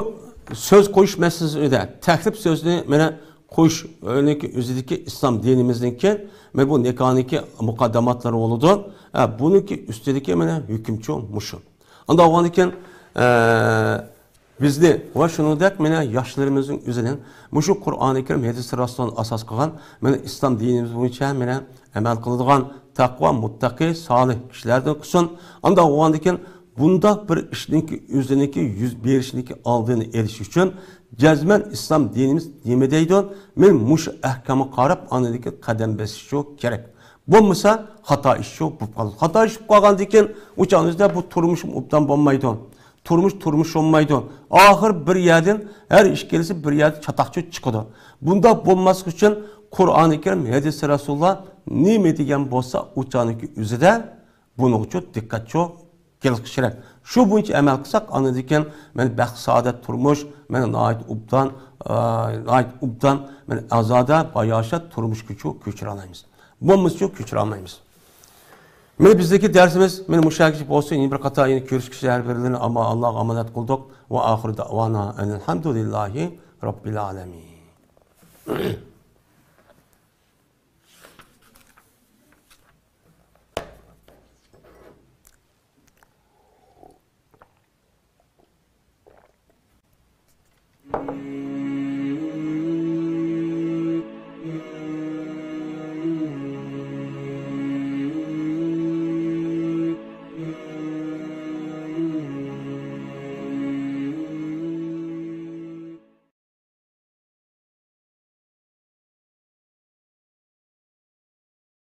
سۆز قويۇش مەسىلىسىدە تەكلىپ سۆزنى مانا قويۇشنىڭكى ئۆزىدىكى ئىسلام دىنىمىزنىڭكى مانا بۇ نىكاھنىڭكى مۇقەدداماتلىرى بولىدۇ. ھە، بۇنىڭكى ئۈستىدىكى مانا ھۆكۈمچۇ مۇشۇ. ئانداق بولغاندىكىن، ئە، بىزنى ۋە شۇنىڭدەك مانا ياشلىرىمىزنىڭ ئۆزىنى مۇشۇ قۇرئانى كەرىم، ھەدىسى رەسۇلۇللانى ئاساس قىلغان مانا ئىسلام دىنىمىز بويىچە مانا ئەمەل قىلىدىغان تەقۋا، مۇتتەقى، سالىھ كىشىلەردىن قىلسۇن. ئانداق بولغاندىكىن بۇنداق بىر ئىشنىڭكى ئۆزىنىڭكى يۈز بېرىشىنىڭكى ئالدىنى ئېلىش ئۈچۈن جەزمەن ئىسلام دىنىمىز نېمە دەيدۇ؟ مەن مۇشۇ ئەھكامغا قاراپ ئاندىن كېيىن قەدەم بېسىشى كېرەك. بولمىسا خاتا ئىشچۇ بولۇپ قالىدۇ. خاتا ئىش بولۇپ قالغاندىن كېيىن ئۇ چاغنىڭىزدا بۇ تۇرمۇشمۇ ئوبدان بولمايدۇ. تۇرمۇش تۇرمۇش بولمايدۇ. ئاخىر بىر يەردىن ھەر ئىش كەلسە بىر يەردە چاتاقچۇ چىقىدۇ. بۇنداق بولماسلىق ئۈچۈن قۇرئانى كەرىم، ھەدىسى رەسۇلۇللا نېمە دېگەن بولسا ئۇ چاغنىڭكى ئۆزىدە بۇنىڭغىچۇ دىققەتچۇ قىلىش كېرەك. شۇ بويىچە ئەمەل قىلساق ئاندىن كېيىن مەن بەخت سائادەت تۇرمۇش، مەن ناھايىتى ئوبدان، ئە، ناھايىتى ئوبدان، مەن ئازادە، باياشات تۇرمۇشقىچۇ كۆچۈرەلەيمىز. بولمىسىچۇ كۆچۈرەلمەيمىز. مانا بىزدىكى دەرسىمىز مانا مۇشۇ يەرگىچە بولسۇن. يەنە بىر قاتار يەنە كۆرۈشكىچە ھەر بىرلىرىنى ئامما ئاللاغا ئامانەت قىلدۇق. ۋە ئاخىرى دەۋانا ئەنىل ھەمدۇلىللاھى رەببىل ئالەمىن.